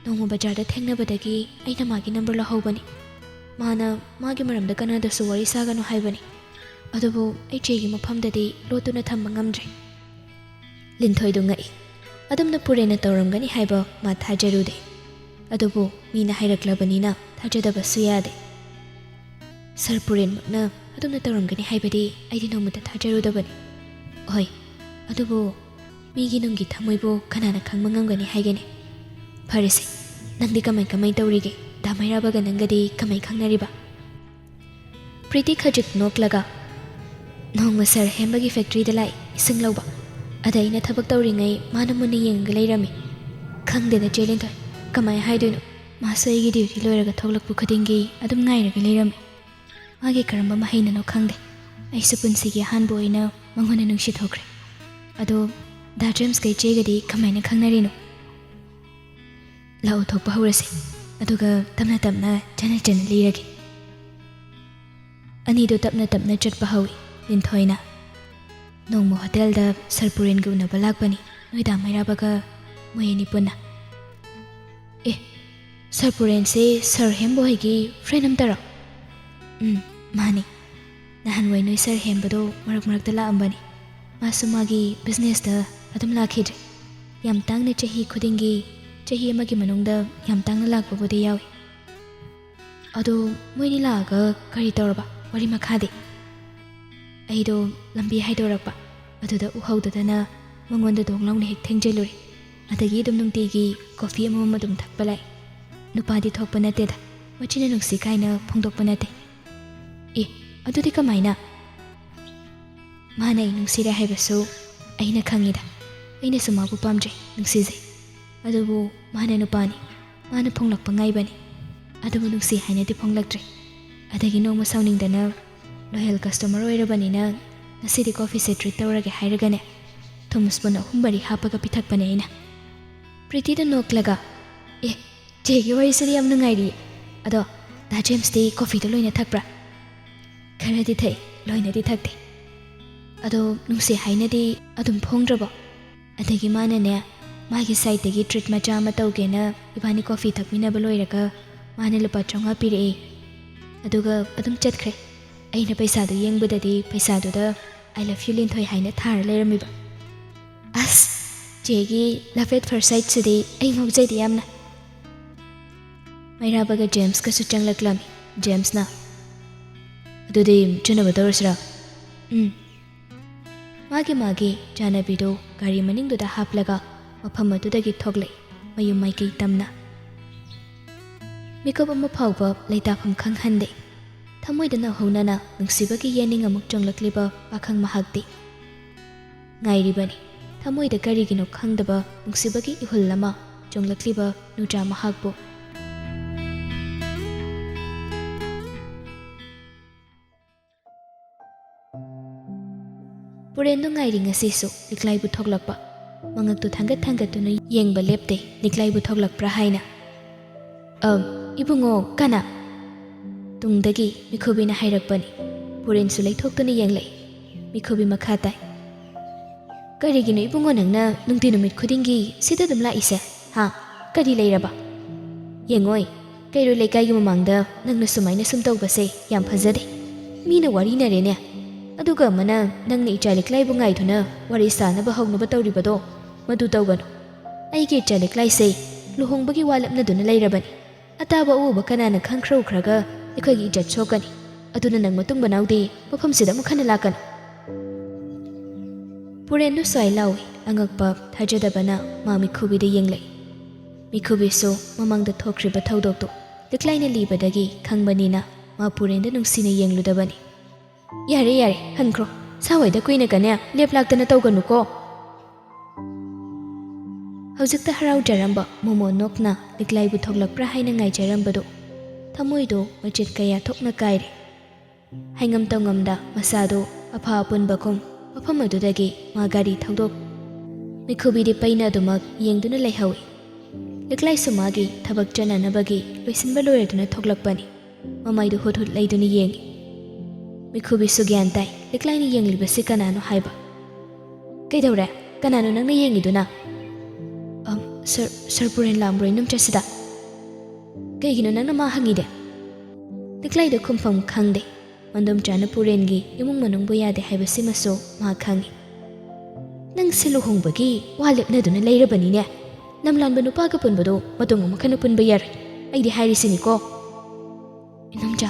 ꯅꯣꯡꯃ ꯕꯖꯥꯔꯗ ꯊꯦꯡꯅꯕꯗꯒꯤ ꯑꯩꯅ ꯃꯥꯒꯤ ꯅꯝꯕꯔ ꯂꯧꯍꯧꯕꯅꯤ꯫ ꯃꯥꯅ ꯃꯥꯒꯤ ꯃꯔꯝꯗ ꯀꯅꯥꯗꯁꯨ ꯋꯥꯔꯤ ꯁꯥꯒꯅꯨ ꯍꯥꯏꯕꯅꯤ꯫ ꯑꯗꯨꯕꯨ ꯑꯩ ꯆꯦꯒꯤ ꯃꯐꯝꯗꯗꯤ ꯂꯣꯠꯇꯨꯅ ꯊꯝꯕ ꯉꯝꯗ꯭ꯔꯦ꯫ ꯂꯤꯟꯊꯣꯏꯗꯨ ꯉꯛꯏ꯫ ꯑꯗꯨꯝꯅ ꯄꯨꯔꯦꯟꯅ ꯇꯧꯔꯝꯒꯅꯤ ꯍꯥꯏꯕ ꯃꯥ ꯊꯥꯖꯔꯨꯗꯦ꯫ ꯑꯗꯨꯕꯨ ꯃꯤꯅ ꯍꯥꯏꯔꯛꯂꯕꯅꯤꯅ ꯊꯥꯖꯗꯕꯁꯨ ꯌꯥꯗꯦ꯫ ꯁꯥꯔ ꯄꯨꯔꯦꯟꯃꯛꯅ ꯑꯗꯨꯝꯅ ꯇꯧꯔꯝꯒꯅꯤ ꯍꯥꯏꯕꯗꯤ ꯑꯩꯗꯤ ꯅꯣꯡꯃꯇ ꯊꯥꯖꯔꯨꯗꯕꯅꯤ꯫ ꯍꯣꯏ, ꯑꯗꯨꯕꯨ ꯃꯤꯒꯤ ꯅꯨꯡꯒꯤ ꯊꯃꯣꯏꯕꯨ ꯀꯅꯥꯅ ꯈꯪꯕ ꯉꯝꯒꯅꯤ ꯍꯥꯏꯒꯅꯤ? ꯐꯔꯦꯁꯦ, ꯅꯪꯗꯤ ꯀꯃꯥꯏ ꯀꯃꯥꯏ ꯇꯧꯔꯤꯒꯦ? ꯗꯥ ꯃꯩꯔꯥꯕꯒ ꯅꯪꯒꯗꯤ ꯀꯃꯥꯏ ꯈꯪꯅꯔꯤꯕ? ꯄ꯭ꯔꯤꯇꯤ ꯈꯖꯤꯛ ꯅꯣꯛꯂꯒ, "ꯅꯣꯡꯃ ꯁꯥꯔ ꯍꯦꯝꯕꯒꯤ ꯐꯦꯛꯇ꯭ꯔꯤꯗ ꯂꯥꯛꯏ ꯏꯁꯤꯡ ꯂꯧꯕ꯫ ꯑꯗ ꯑꯩꯅ ꯊꯕꯛ ꯇꯧꯔꯤꯉꯩ ꯃꯥꯅ ꯃꯨꯟꯅ ꯌꯦꯡꯉꯒ ꯂꯩꯔꯝꯃꯤ꯫ ꯈꯪꯗꯦꯗ ꯆꯦ ꯂꯤꯟꯊꯣꯏ, ꯀꯃꯥꯏ ꯍꯥꯏꯗꯣꯏꯅꯣ? ꯃꯥꯁꯨ ꯑꯩꯒꯤ ꯗ꯭ꯌꯨꯇꯤ ꯂꯣꯏꯔꯒ ꯊꯣꯛꯂꯛꯄ ꯈꯨꯗꯤꯡꯒꯤ ꯑꯗꯨꯝ ꯉꯥꯏꯔꯒ ꯂꯩꯔꯝꯃꯤ꯫ ꯃꯥꯒꯤ ꯀꯔꯝꯕ ꯃꯍꯩꯅꯅꯣ ꯈꯪꯗꯦ꯫ ꯑꯩꯁꯨ ꯄꯨꯟꯁꯤꯒꯤ ꯑꯍꯥꯟꯕ ꯑꯣꯏꯅ ꯃꯉꯣꯟꯗ ꯅꯨꯡꯁꯤꯊꯣꯛꯈ꯭ꯔꯦ꯫ ꯑꯗꯣ ꯗꯥ ꯖꯦꯝꯁꯀ ꯏꯆꯦꯒꯗꯤ ꯀꯃꯥꯏꯅ ꯈꯪꯅꯔꯤꯅꯣ?" ꯂꯥꯛꯑꯣ, ꯊꯣꯛꯄ ꯍꯧꯔꯁꯦ꯫ ꯑꯗꯨꯒ ꯇꯞꯅ ꯇꯞꯅ ꯆꯠꯅ ꯆꯠꯅ ꯂꯤꯔꯒꯦ꯫ ꯑꯅꯤꯗꯣ ꯇꯞꯅ ꯇꯞꯅ ꯆꯠꯄ ꯍꯧꯏ꯫ ꯂꯤꯟꯊꯣꯏꯅ, "ꯅꯣꯡꯃ ꯍꯣꯇꯦꯜꯗ ꯁꯥꯔ ꯄꯨꯔꯦꯟꯒ ꯎꯅꯕ ꯂꯥꯛꯄꯅꯤ, ꯅꯣꯏ ꯗꯥ ꯃꯩꯔꯥꯕꯒ ꯃꯣꯏ ꯑꯅꯤ ꯄꯨꯟꯅ꯫" "ꯑꯦ, ꯁꯥꯔ ꯄꯨꯔꯦꯟꯁꯦ ꯁꯥꯔ ꯍꯦꯝꯕ ꯍꯣꯏꯒꯤ ꯐ꯭ꯔꯦꯟ ꯑꯝꯇꯔꯣ?" "ꯎꯝ, ꯃꯥꯅꯤ꯫ ꯅꯍꯥꯟꯋꯥꯏ ꯅꯣꯏ ꯁꯥꯔ ꯍꯦꯝꯕꯗꯣ ꯃꯔꯛ ꯃꯔꯛꯇ ꯂꯥꯛꯑꯝꯕꯅꯤ꯫ ꯃꯥꯁꯨ ꯃꯥꯒꯤ ꯕꯤꯖꯤꯅꯦꯁꯇ ꯑꯗꯨꯝ ꯂꯥꯛꯈꯤꯗ꯭ꯔꯦ꯫ ꯌꯥꯝ ꯇꯥꯡꯅ ꯆꯍꯤ ꯈꯨꯗꯤꯡꯒꯤ, ꯆꯍꯤ ꯑꯃꯒꯤ ꯃꯅꯨꯡꯗ ꯌꯥꯝ ꯇꯥꯡꯅ ꯂꯥꯛꯄꯕꯨꯗꯤ ꯌꯥꯎꯏ꯫" "ꯑꯗꯣ ꯃꯣꯏꯅꯤ ꯂꯥꯛꯑꯒ ꯀꯔꯤ ꯇꯧꯔꯕ? ꯋꯥꯔꯤ ꯃꯈꯥꯗꯤ?" "ꯑꯩꯗꯣ ꯂꯝꯕꯤ ꯍꯥꯏꯗꯣꯔꯛꯄ, ꯑꯗꯨꯗ ꯎꯍꯧꯗꯗꯅ ꯃꯉꯣꯟꯗ ꯗꯣꯡ ꯂꯥꯎꯅ ꯍꯦꯛ ꯊꯦꯡꯖꯤꯜꯂꯨꯔꯦ꯫ ꯑꯗꯒꯤ ꯑꯗꯨꯝ ꯅꯨꯡꯇꯤꯒꯤ ꯀꯣꯐꯤ ꯑꯃꯃꯝ ꯑꯗꯨꯝ ꯊꯛꯄ ꯂꯥꯛꯏ꯫ ꯅꯨꯄꯥꯗꯤ ꯊꯣꯛꯄ ꯅꯠꯇꯦꯗ, ꯃꯆꯤꯟꯅ ꯅꯨꯡꯁꯤ ꯀꯥꯏꯅ ꯐꯣꯡꯗꯣꯛꯄ ꯅꯠꯇꯦ꯫" "ꯑꯦ, ꯑꯗꯨꯗꯤ ꯀꯃꯥꯏꯅ?" "ꯃꯥꯅ ꯑꯩ ꯅꯨꯡꯁꯤꯔꯦ ꯍꯥꯏꯕꯁꯨ ꯑꯩꯅ ꯈꯪꯉꯤꯗ꯫ ꯑꯩꯅꯁꯨ ꯃꯥꯕꯨ ꯄꯥꯝꯖꯩ, ꯅꯨꯡꯁꯤꯖꯩ꯫ ꯑꯗꯨꯕꯨ ꯃꯥꯅ ꯅꯨꯄꯥꯅꯤ, ꯃꯥꯅ ꯐꯣꯡꯂꯛꯄ ꯉꯥꯏꯕꯅꯤ꯫ ꯑꯗꯨꯕꯨ ꯅꯨꯡꯁꯤ ꯍꯥꯏꯅꯗꯤ ꯐꯣꯡꯂꯛꯇ꯭ꯔꯦ꯫ ꯑꯗꯒꯤ ꯅꯣꯡꯃ ꯁꯥꯎꯅꯤꯡꯗꯅ ꯂꯣꯌꯦꯜ ꯀꯁꯇꯃꯔ ꯑꯣꯏꯔꯕꯅꯤꯅ ꯉꯁꯤꯗꯤ ꯀꯣꯐꯤꯁꯦ ꯇ꯭ꯔꯤꯠ ꯇꯧꯔꯒꯦ ꯍꯥꯏꯔꯒꯅꯦ, ꯊꯨꯝ ꯁ꯭ꯄꯨꯟ ꯑꯍꯨꯝ ꯃꯔꯤ ꯍꯥꯞꯄꯒ ꯄꯤꯊꯛꯄꯅꯦ ꯑꯩꯅ꯫" ꯄ꯭ꯔꯤꯇꯤꯗ ꯅꯣꯛꯂꯒ, "ꯑꯦ, ꯆꯦꯒꯤ ꯋꯥꯔꯤꯁꯤꯗꯤ ꯌꯥꯝ ꯅꯨꯡꯉꯥꯏꯔꯤꯌꯦ꯫ ꯑꯗꯣ ꯗꯥ ꯖꯦꯝꯁꯇꯤ ꯀꯣꯐꯤꯗꯣ ꯂꯣꯏꯅ ꯊꯛꯄ꯭ꯔꯥ?" "ꯈꯔꯗꯤ ꯊꯛꯏ, ꯂꯣꯏꯅꯗꯤ ꯊꯛꯇꯦ꯫" "ꯑꯗꯣ ꯅꯨꯡꯁꯤ ꯍꯥꯏꯅꯗꯤ ꯑꯗꯨꯝ ꯐꯣꯡꯗ꯭ꯔꯕꯣ?" "ꯑꯗꯒꯤ ꯃꯥꯅꯅꯦ, ꯃꯥꯒꯤ ꯁꯥꯏꯠꯇꯒꯤ ꯇ꯭ꯔꯤꯠ ꯃꯆꯥ ꯑꯃ ꯇꯧꯒꯦꯅ ꯏꯕꯥꯅꯤ ꯀꯣꯐꯤ ꯊꯛꯃꯤꯟꯅꯕ ꯂꯣꯏꯔꯒ ꯃꯥꯅ ꯂꯨꯄꯥ ꯆꯥꯝꯃꯉꯥ ꯄꯤꯔꯛꯑꯦ꯫ ꯑꯗꯨꯒ ꯑꯗꯨꯝ ꯆꯠꯈ꯭ꯔꯦ꯫ ꯑꯩꯅ ꯄꯩꯁꯥꯗꯨ ꯌꯦꯡꯕꯗꯗꯤ ꯄꯩꯁꯥꯗꯨꯗ 'I love you ꯂꯤꯟꯊꯣꯏ' ꯍꯥꯏꯅ ꯊꯥꯔ ꯂꯩꯔꯝꯃꯤꯕ꯫" "ꯑꯁ, ꯆꯦꯒꯤ love at first sightꯁꯤꯗꯤ ꯑꯩ ꯉꯥꯎꯖꯩꯗ ꯌꯥꯝꯅ꯫" ꯃꯩꯔꯥꯕꯒ ꯖꯦꯝꯁꯀꯁꯨ ꯆꯪꯂꯛꯂꯝꯃꯤ꯫ ꯖꯦꯝꯁꯅ, ꯑꯗꯨꯗꯤ ꯆꯠꯅꯕ ꯇꯧꯔꯁꯤꯔꯥ? ꯎꯝ꯫ ꯃꯥꯒꯤ ꯃꯥꯒꯤ ꯆꯥꯅꯕꯤꯗꯨ ꯒꯥꯔꯤ ꯃꯅꯤꯡꯗꯨꯗ ꯍꯥꯞꯂꯒ ꯃꯐꯝ ꯑꯗꯨꯗꯒꯤ ꯊꯣꯛꯂꯛꯏ, ꯃꯌꯨꯝ ꯃꯥꯏꯀꯩ ꯇꯝꯅ꯫ ꯃꯤꯀꯨꯞ ꯑꯃ ꯐꯥꯎꯕ ꯂꯩꯇꯥꯐꯝ ꯈꯪꯍꯟꯗꯦ꯫ ꯊꯃꯣꯏꯗ ꯅꯧꯍꯧꯅꯅ ꯅꯨꯡꯁꯤꯕꯒꯤ ꯌꯦꯅꯤꯡ ꯑꯃꯨꯛ ꯆꯣꯡꯂꯛꯂꯤꯕ ꯄꯥꯈꯪ ꯃꯍꯥꯛꯇꯤ ꯉꯥꯏꯔꯤꯕꯅꯤ꯫ ꯊꯃꯣꯏꯗ ꯀꯔꯤꯒꯤꯅꯣ ꯈꯪꯗꯕ ꯅꯨꯡꯁꯤꯕꯒꯤ ꯏꯍꯨꯜ ꯑꯃ ꯆꯣꯡꯂꯛꯂꯤꯕ ꯅꯨꯖꯥ ꯃꯍꯥꯛꯄꯨ꯫ ꯄꯨꯔꯦꯟꯗꯨ ꯉꯥꯏꯔꯤ ꯉꯁꯤꯁꯨ ꯂꯤꯛꯂꯥꯏꯕꯨ ꯊꯣꯛꯂꯛꯄ꯫ ꯃꯉꯛꯇꯨ ꯊꯥꯡꯒꯠ ꯊꯥꯡꯒꯠꯇꯨꯅ ꯌꯦꯡꯕ ꯂꯦꯞꯇꯦ, ꯂꯤꯛꯂꯥꯏꯕꯨ ꯊꯣꯛꯂꯛꯄ꯭ꯔꯥ ꯍꯥꯏꯅ꯫ "ꯑꯝ, ꯏꯕꯨꯡꯉꯣ, ꯀꯅꯥ?" ꯇꯨꯡꯗꯒꯤ ꯃꯤꯈꯨꯕꯤꯅ ꯍꯥꯏꯔꯛꯄꯅꯤ꯫ ꯄꯨꯔꯦꯟꯁꯨ ꯂꯩꯊꯣꯛꯇꯨꯅ ꯌꯦꯡꯂꯛꯏ꯫ ꯃꯤꯈꯨꯕꯤ ꯃꯈꯥ ꯇꯥꯏ꯫ "ꯀꯔꯤꯒꯤꯅꯣ ꯏꯕꯨꯡꯉꯣ ꯅꯪꯅ ꯅꯨꯡꯇꯤ ꯅꯨꯃꯤꯠ ꯈꯨꯗꯤꯡꯒꯤ ꯁꯤꯗ ꯑꯗꯨꯝ ꯂꯥꯛꯏꯁꯦ? ꯍꯥ? ꯀꯔꯤ ꯂꯩꯔꯕ? ꯌꯦꯡꯉꯣꯏ, ꯀꯩꯔꯣꯏ ꯂꯩꯀꯥꯏꯒꯤ ꯃꯃꯥꯡꯗ ꯅꯪꯅ ꯁꯨꯃꯥꯏꯅ ꯁꯨꯝ ꯇꯧꯕꯁꯦ ꯌꯥꯝ ꯐꯖꯗꯦ꯫ ꯃꯤꯅ ꯋꯥꯔꯤꯅꯔꯦꯅꯦ꯫ ꯑꯗꯨꯒ ꯑꯃꯅ ꯅꯪꯅ ꯏꯆꯥ ꯂꯤꯛꯂꯥꯏꯕꯨ ꯉꯥꯏꯗꯨꯅ ꯋꯥꯔꯤ ꯁꯥꯅꯕ ꯍꯧꯅꯕ ꯇꯧꯔꯤꯕꯗꯣ, ꯃꯗꯨ ꯇꯧꯒꯅꯨ꯫ ꯑꯩꯒꯤ ꯏꯆꯥ ꯂꯤꯛꯂꯥꯏꯁꯦ ꯂꯨꯍꯣꯡꯕꯒꯤ ꯋꯥ ꯂꯦꯞꯅꯗꯨꯅ ꯂꯩꯔꯕꯅꯤ꯫ ꯑꯇꯥꯕ ꯑꯎꯕ ꯀꯅꯥꯅ ꯈꯪꯈ꯭ꯔ ꯎꯈ꯭ꯔꯒ ꯑꯩꯈꯣꯏꯒꯤ ꯏꯖꯠ ꯁꯣꯛꯀꯅꯤ꯫ ꯑꯗꯨꯅ ꯅꯪ ꯃꯇꯨꯡ ꯃꯅꯥꯎꯗꯤ ꯃꯐꯝꯁꯤꯗ ꯑꯃꯨꯛ ꯍꯟꯅ ꯂꯥꯛꯀꯅꯨ꯫" ꯄꯨꯔꯦꯟꯗꯨ ꯁ꯭ꯋꯥꯏ ꯂꯥꯎꯏ꯫ ꯑꯉꯛꯄ, ꯊꯥꯖꯗꯕꯅ ꯃꯥ ꯃꯤꯈꯨꯕꯤꯗ ꯌꯦꯡꯂꯛꯏ꯫ ꯃꯤꯈꯨꯕꯤꯁꯨ ꯃꯃꯥꯡꯗ ꯊꯣꯛꯈ꯭ꯔꯤꯕ ꯊꯧꯗꯣꯛꯇꯨ ꯂꯤꯛꯂꯥꯏꯅ ꯂꯤꯕꯗꯒꯤ ꯈꯪꯕꯅꯤꯅ ꯃꯥ ꯄꯨꯔꯦꯟꯗ ꯅꯨꯡꯁꯤꯅ ꯌꯦꯡꯂꯨꯗꯕꯅꯤ꯫ "ꯌꯥꯔꯦ, ꯌꯥꯔꯦ, ꯍꯟꯈ꯭ꯔꯣ꯫ ꯁꯥꯋꯥꯏꯗ ꯀꯨꯏꯅꯒꯅꯦ ꯂꯦꯞ ꯂꯥꯛꯇꯅ ꯇꯧꯒꯅꯨꯀꯣ꯫" ꯍꯧꯖꯤꯛꯇ ꯍꯔꯥꯎꯖꯔꯝꯕ ꯃꯣꯃꯣ ꯅꯣꯛꯅ ꯂꯤꯛꯂꯥꯏꯕꯨ ꯊꯣꯛꯂꯛꯄ꯭ꯔꯥ ꯍꯥꯏꯅ ꯉꯥꯏꯖꯔꯝꯕꯗꯨ ꯊꯃꯣꯏꯗꯨ ꯃꯆꯦꯠ ꯀꯌꯥ ꯊꯣꯛꯅ ꯀꯥꯏꯔꯦ꯫ ꯍꯥꯏꯉꯝ ꯇꯧꯉꯝꯗ ꯃꯁꯥꯗꯨ ꯑꯐ ꯑꯄꯨꯟꯕꯒꯨꯝ ꯃꯐꯝ ꯑꯗꯨꯗꯒꯤ ꯃꯥ ꯒꯥꯔꯤ ꯊꯧꯗꯣꯛ꯫ ꯃꯤꯈꯨꯕꯤꯗꯤ ꯄꯩꯅ ꯑꯗꯨꯃꯛ ꯌꯦꯡꯗꯨꯅ ꯂꯩꯍꯧꯏ꯫ ꯂꯤꯛꯂꯥꯏꯁꯨ ꯃꯥꯒꯤ ꯊꯕꯛ ꯆꯠꯅꯅꯕꯒꯤ ꯂꯣꯏꯁꯤꯟꯕ ꯂꯣꯏꯔꯗꯨꯅ ꯊꯣꯛꯂꯛꯄꯅꯤ꯫ ꯃꯃꯥꯏꯗꯨ ꯍꯨꯠ ꯍꯨꯠ ꯂꯩꯗꯨꯅ ꯌꯦꯡꯏ꯫ ꯃꯤꯈꯨꯕꯤꯁꯨ ꯒ꯭ꯌꯥꯟ ꯇꯥꯏ, ꯂꯤꯛꯂꯥꯏꯅ ꯌꯦꯡꯂꯤꯕꯁꯤ ꯀꯅꯥꯅꯣ ꯍꯥꯏꯕ꯫ "ꯀꯩꯗꯧꯔꯦ? ꯀꯅꯥꯅꯣ ꯅꯪꯅ ꯌꯦꯡꯉꯤꯗꯨꯅ?" "ꯑꯝ, ꯁꯔ, ꯁꯔ ꯄꯨꯔꯦꯟ ꯂꯥꯛꯑꯝꯕ꯭ꯔꯣ ꯏꯅꯝ ꯆꯠꯁꯤꯗ?" "ꯀꯩꯒꯤꯅꯣ ꯅꯪꯅ ꯃꯥ ꯍꯪꯉꯤꯗꯤ?" ꯂꯤꯛꯂꯥꯏꯗꯨ ꯈꯨꯝꯐꯝ ꯈꯪꯗꯦ꯫ ꯃꯟꯗꯣꯝꯆꯥꯅ ꯄꯨꯔꯦꯟꯒꯤ ꯏꯃꯨꯡ ꯃꯅꯨꯡꯕꯨ ꯌꯥꯗꯦ ꯍꯥꯏꯕꯁꯤꯃꯁꯨ ꯃꯥ ꯈꯪꯏ꯫ "ꯅꯪꯁꯦ ꯂꯨꯍꯣꯡꯕꯒꯤ ꯋꯥ ꯂꯦꯞꯅꯗꯨꯅ ꯂꯩꯔꯕꯅꯤꯅꯦ꯫ ꯅꯝꯂꯥꯟꯕ ꯅꯨꯄꯥꯒ ꯄꯨꯟꯕꯗꯣ ꯃꯇꯨꯡ ꯑꯃꯨꯛ ꯍꯟꯅ ꯄꯨꯟꯕ ꯌꯥꯔꯣꯏ꯫ ꯑꯩꯗꯤ ꯍꯥꯏꯔꯤꯁꯤꯅꯤꯀꯣ꯫" "ꯏꯅꯝꯆꯥ,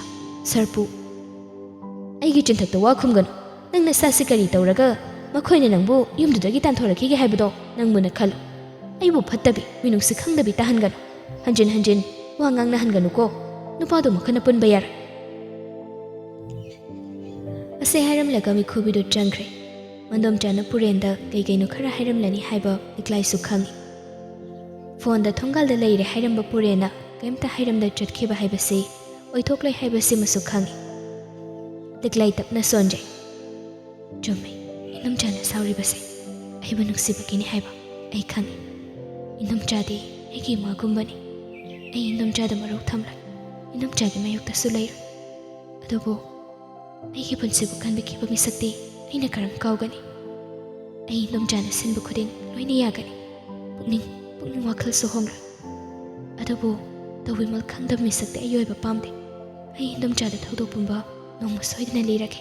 ꯁꯔꯄꯨ꯫" ꯑꯩꯒꯤ ꯆꯤꯟꯊꯛꯇ ꯋꯥ ꯈꯨꯝꯒꯅꯨ꯫ ꯅꯪ ꯅꯁꯥꯁꯤ ꯀꯔꯤ ꯇꯧꯔꯒ ꯃꯈꯣꯏꯅ ꯅꯪꯕꯨ ꯌꯨꯝꯗꯨꯗꯒꯤ ꯇꯥꯟꯊꯣꯔꯛꯈꯤꯒꯦ ꯍꯥꯏꯕꯗꯣ ꯅꯪ ꯃꯨꯟꯅ ꯈꯜꯂꯨ꯫ ꯑꯩꯕꯨ ꯐꯠꯇꯕꯤ, ꯃꯤꯅꯨꯡꯁꯤ ꯈꯪꯗꯕꯤ ꯇꯥꯍꯟꯒꯅꯨ꯫ ꯍꯟꯖꯤꯟ ꯍꯟꯖꯤꯟ ꯋꯥ ꯉꯥꯡꯅꯍꯟꯒꯅꯨꯀꯣ꯫ ꯅꯨꯄꯥꯗꯨ ꯃꯈꯣꯏꯅ ꯄꯨꯟꯕ ꯌꯥꯔꯣꯏ꯫ ꯑꯁꯤ ꯍꯥꯏꯔꯝꯂꯒ ꯃꯤꯈꯨꯕꯤꯗꯨ ꯆꯪꯈ꯭ꯔꯦ꯫ ꯃꯟꯗꯣꯝꯆꯥꯅ ꯄꯨꯔꯦꯟꯗ ꯀꯩ ꯀꯩꯅꯣ ꯈꯔ ꯍꯥꯏꯔꯝꯂꯅꯤ ꯍꯥꯏꯕ ꯂꯤꯛꯂꯥꯏꯁꯨ ꯈꯪꯏ꯫ ꯐꯣꯟꯗ ꯊꯣꯡꯒꯥꯜꯗ ꯂꯩꯔꯦ ꯍꯥꯏꯔꯝꯕ ꯄꯨꯔꯦꯟꯅ ꯀꯩꯝꯇ ꯍꯥꯏꯔꯝꯗ ꯆꯠꯈꯤꯕ ꯍꯥꯏꯕꯁꯤ ꯑꯣꯏꯊꯣꯛꯂꯣꯏ ꯍꯥꯏꯕꯁꯤꯃꯁꯨ ꯈꯪꯏ꯫ ꯂꯤꯛꯂꯥꯏ ꯇꯞꯅ ꯁꯣꯟꯖꯩ꯫ ꯆꯨꯝꯃꯤ, ꯏꯅꯝꯆꯥꯅ ꯁꯥꯎꯔꯤꯕꯁꯦ ꯑꯩꯕꯨ ꯅꯨꯡꯁꯤꯕꯒꯤꯅꯤ ꯍꯥꯏꯕ ꯑꯩ ꯈꯪꯏ꯫ ꯏꯅꯝꯆꯥꯗꯤ ꯑꯩꯒꯤ ꯏꯃꯥꯒꯨꯝꯕꯅꯤ꯫ ꯑꯩ ꯏꯅꯝꯆꯥꯗ ꯃꯔꯧ ꯊꯝꯂꯣꯏ, ꯏꯅꯝꯆꯥꯒꯤ ꯃꯥꯌꯣꯛꯇꯁꯨ ꯂꯩꯔꯣꯏ꯫ ꯑꯗꯨꯕꯨ ꯑꯩꯒꯤ ꯄꯨꯟꯁꯤꯕꯨ ꯀꯟꯕꯤꯈꯤꯕ ꯃꯤꯁꯛꯇꯤ ꯑꯩꯅ ꯀꯔꯝ ꯀꯥꯎꯒꯅꯤ? ꯑꯩ ꯏꯅꯝꯆꯥꯅ ꯁꯤꯟꯕ ꯈꯨꯗꯤꯡ ꯂꯣꯏꯅ ꯌꯥꯒꯅꯤ꯫ ꯄꯨꯛꯅꯤꯡ, ꯄꯨꯛꯅꯤꯡ ꯋꯥꯈꯜꯁꯨ ꯍꯣꯡꯂꯣꯏ꯫ ꯑꯗꯨꯕꯨ ꯇꯧꯕꯤꯃꯜ ꯈꯪꯗꯕ ꯃꯤꯁꯛꯇꯤ ꯑꯩ ꯑꯣꯏꯕ ꯄꯥꯝꯗꯦ꯫ ꯑꯩ ꯏꯅꯝꯆꯥꯗ ꯊꯧꯗꯣꯛ ꯄꯨꯝꯕ ꯅꯣꯡꯃ ꯁꯣꯏꯗꯅ ꯂꯤꯔꯒꯦ꯫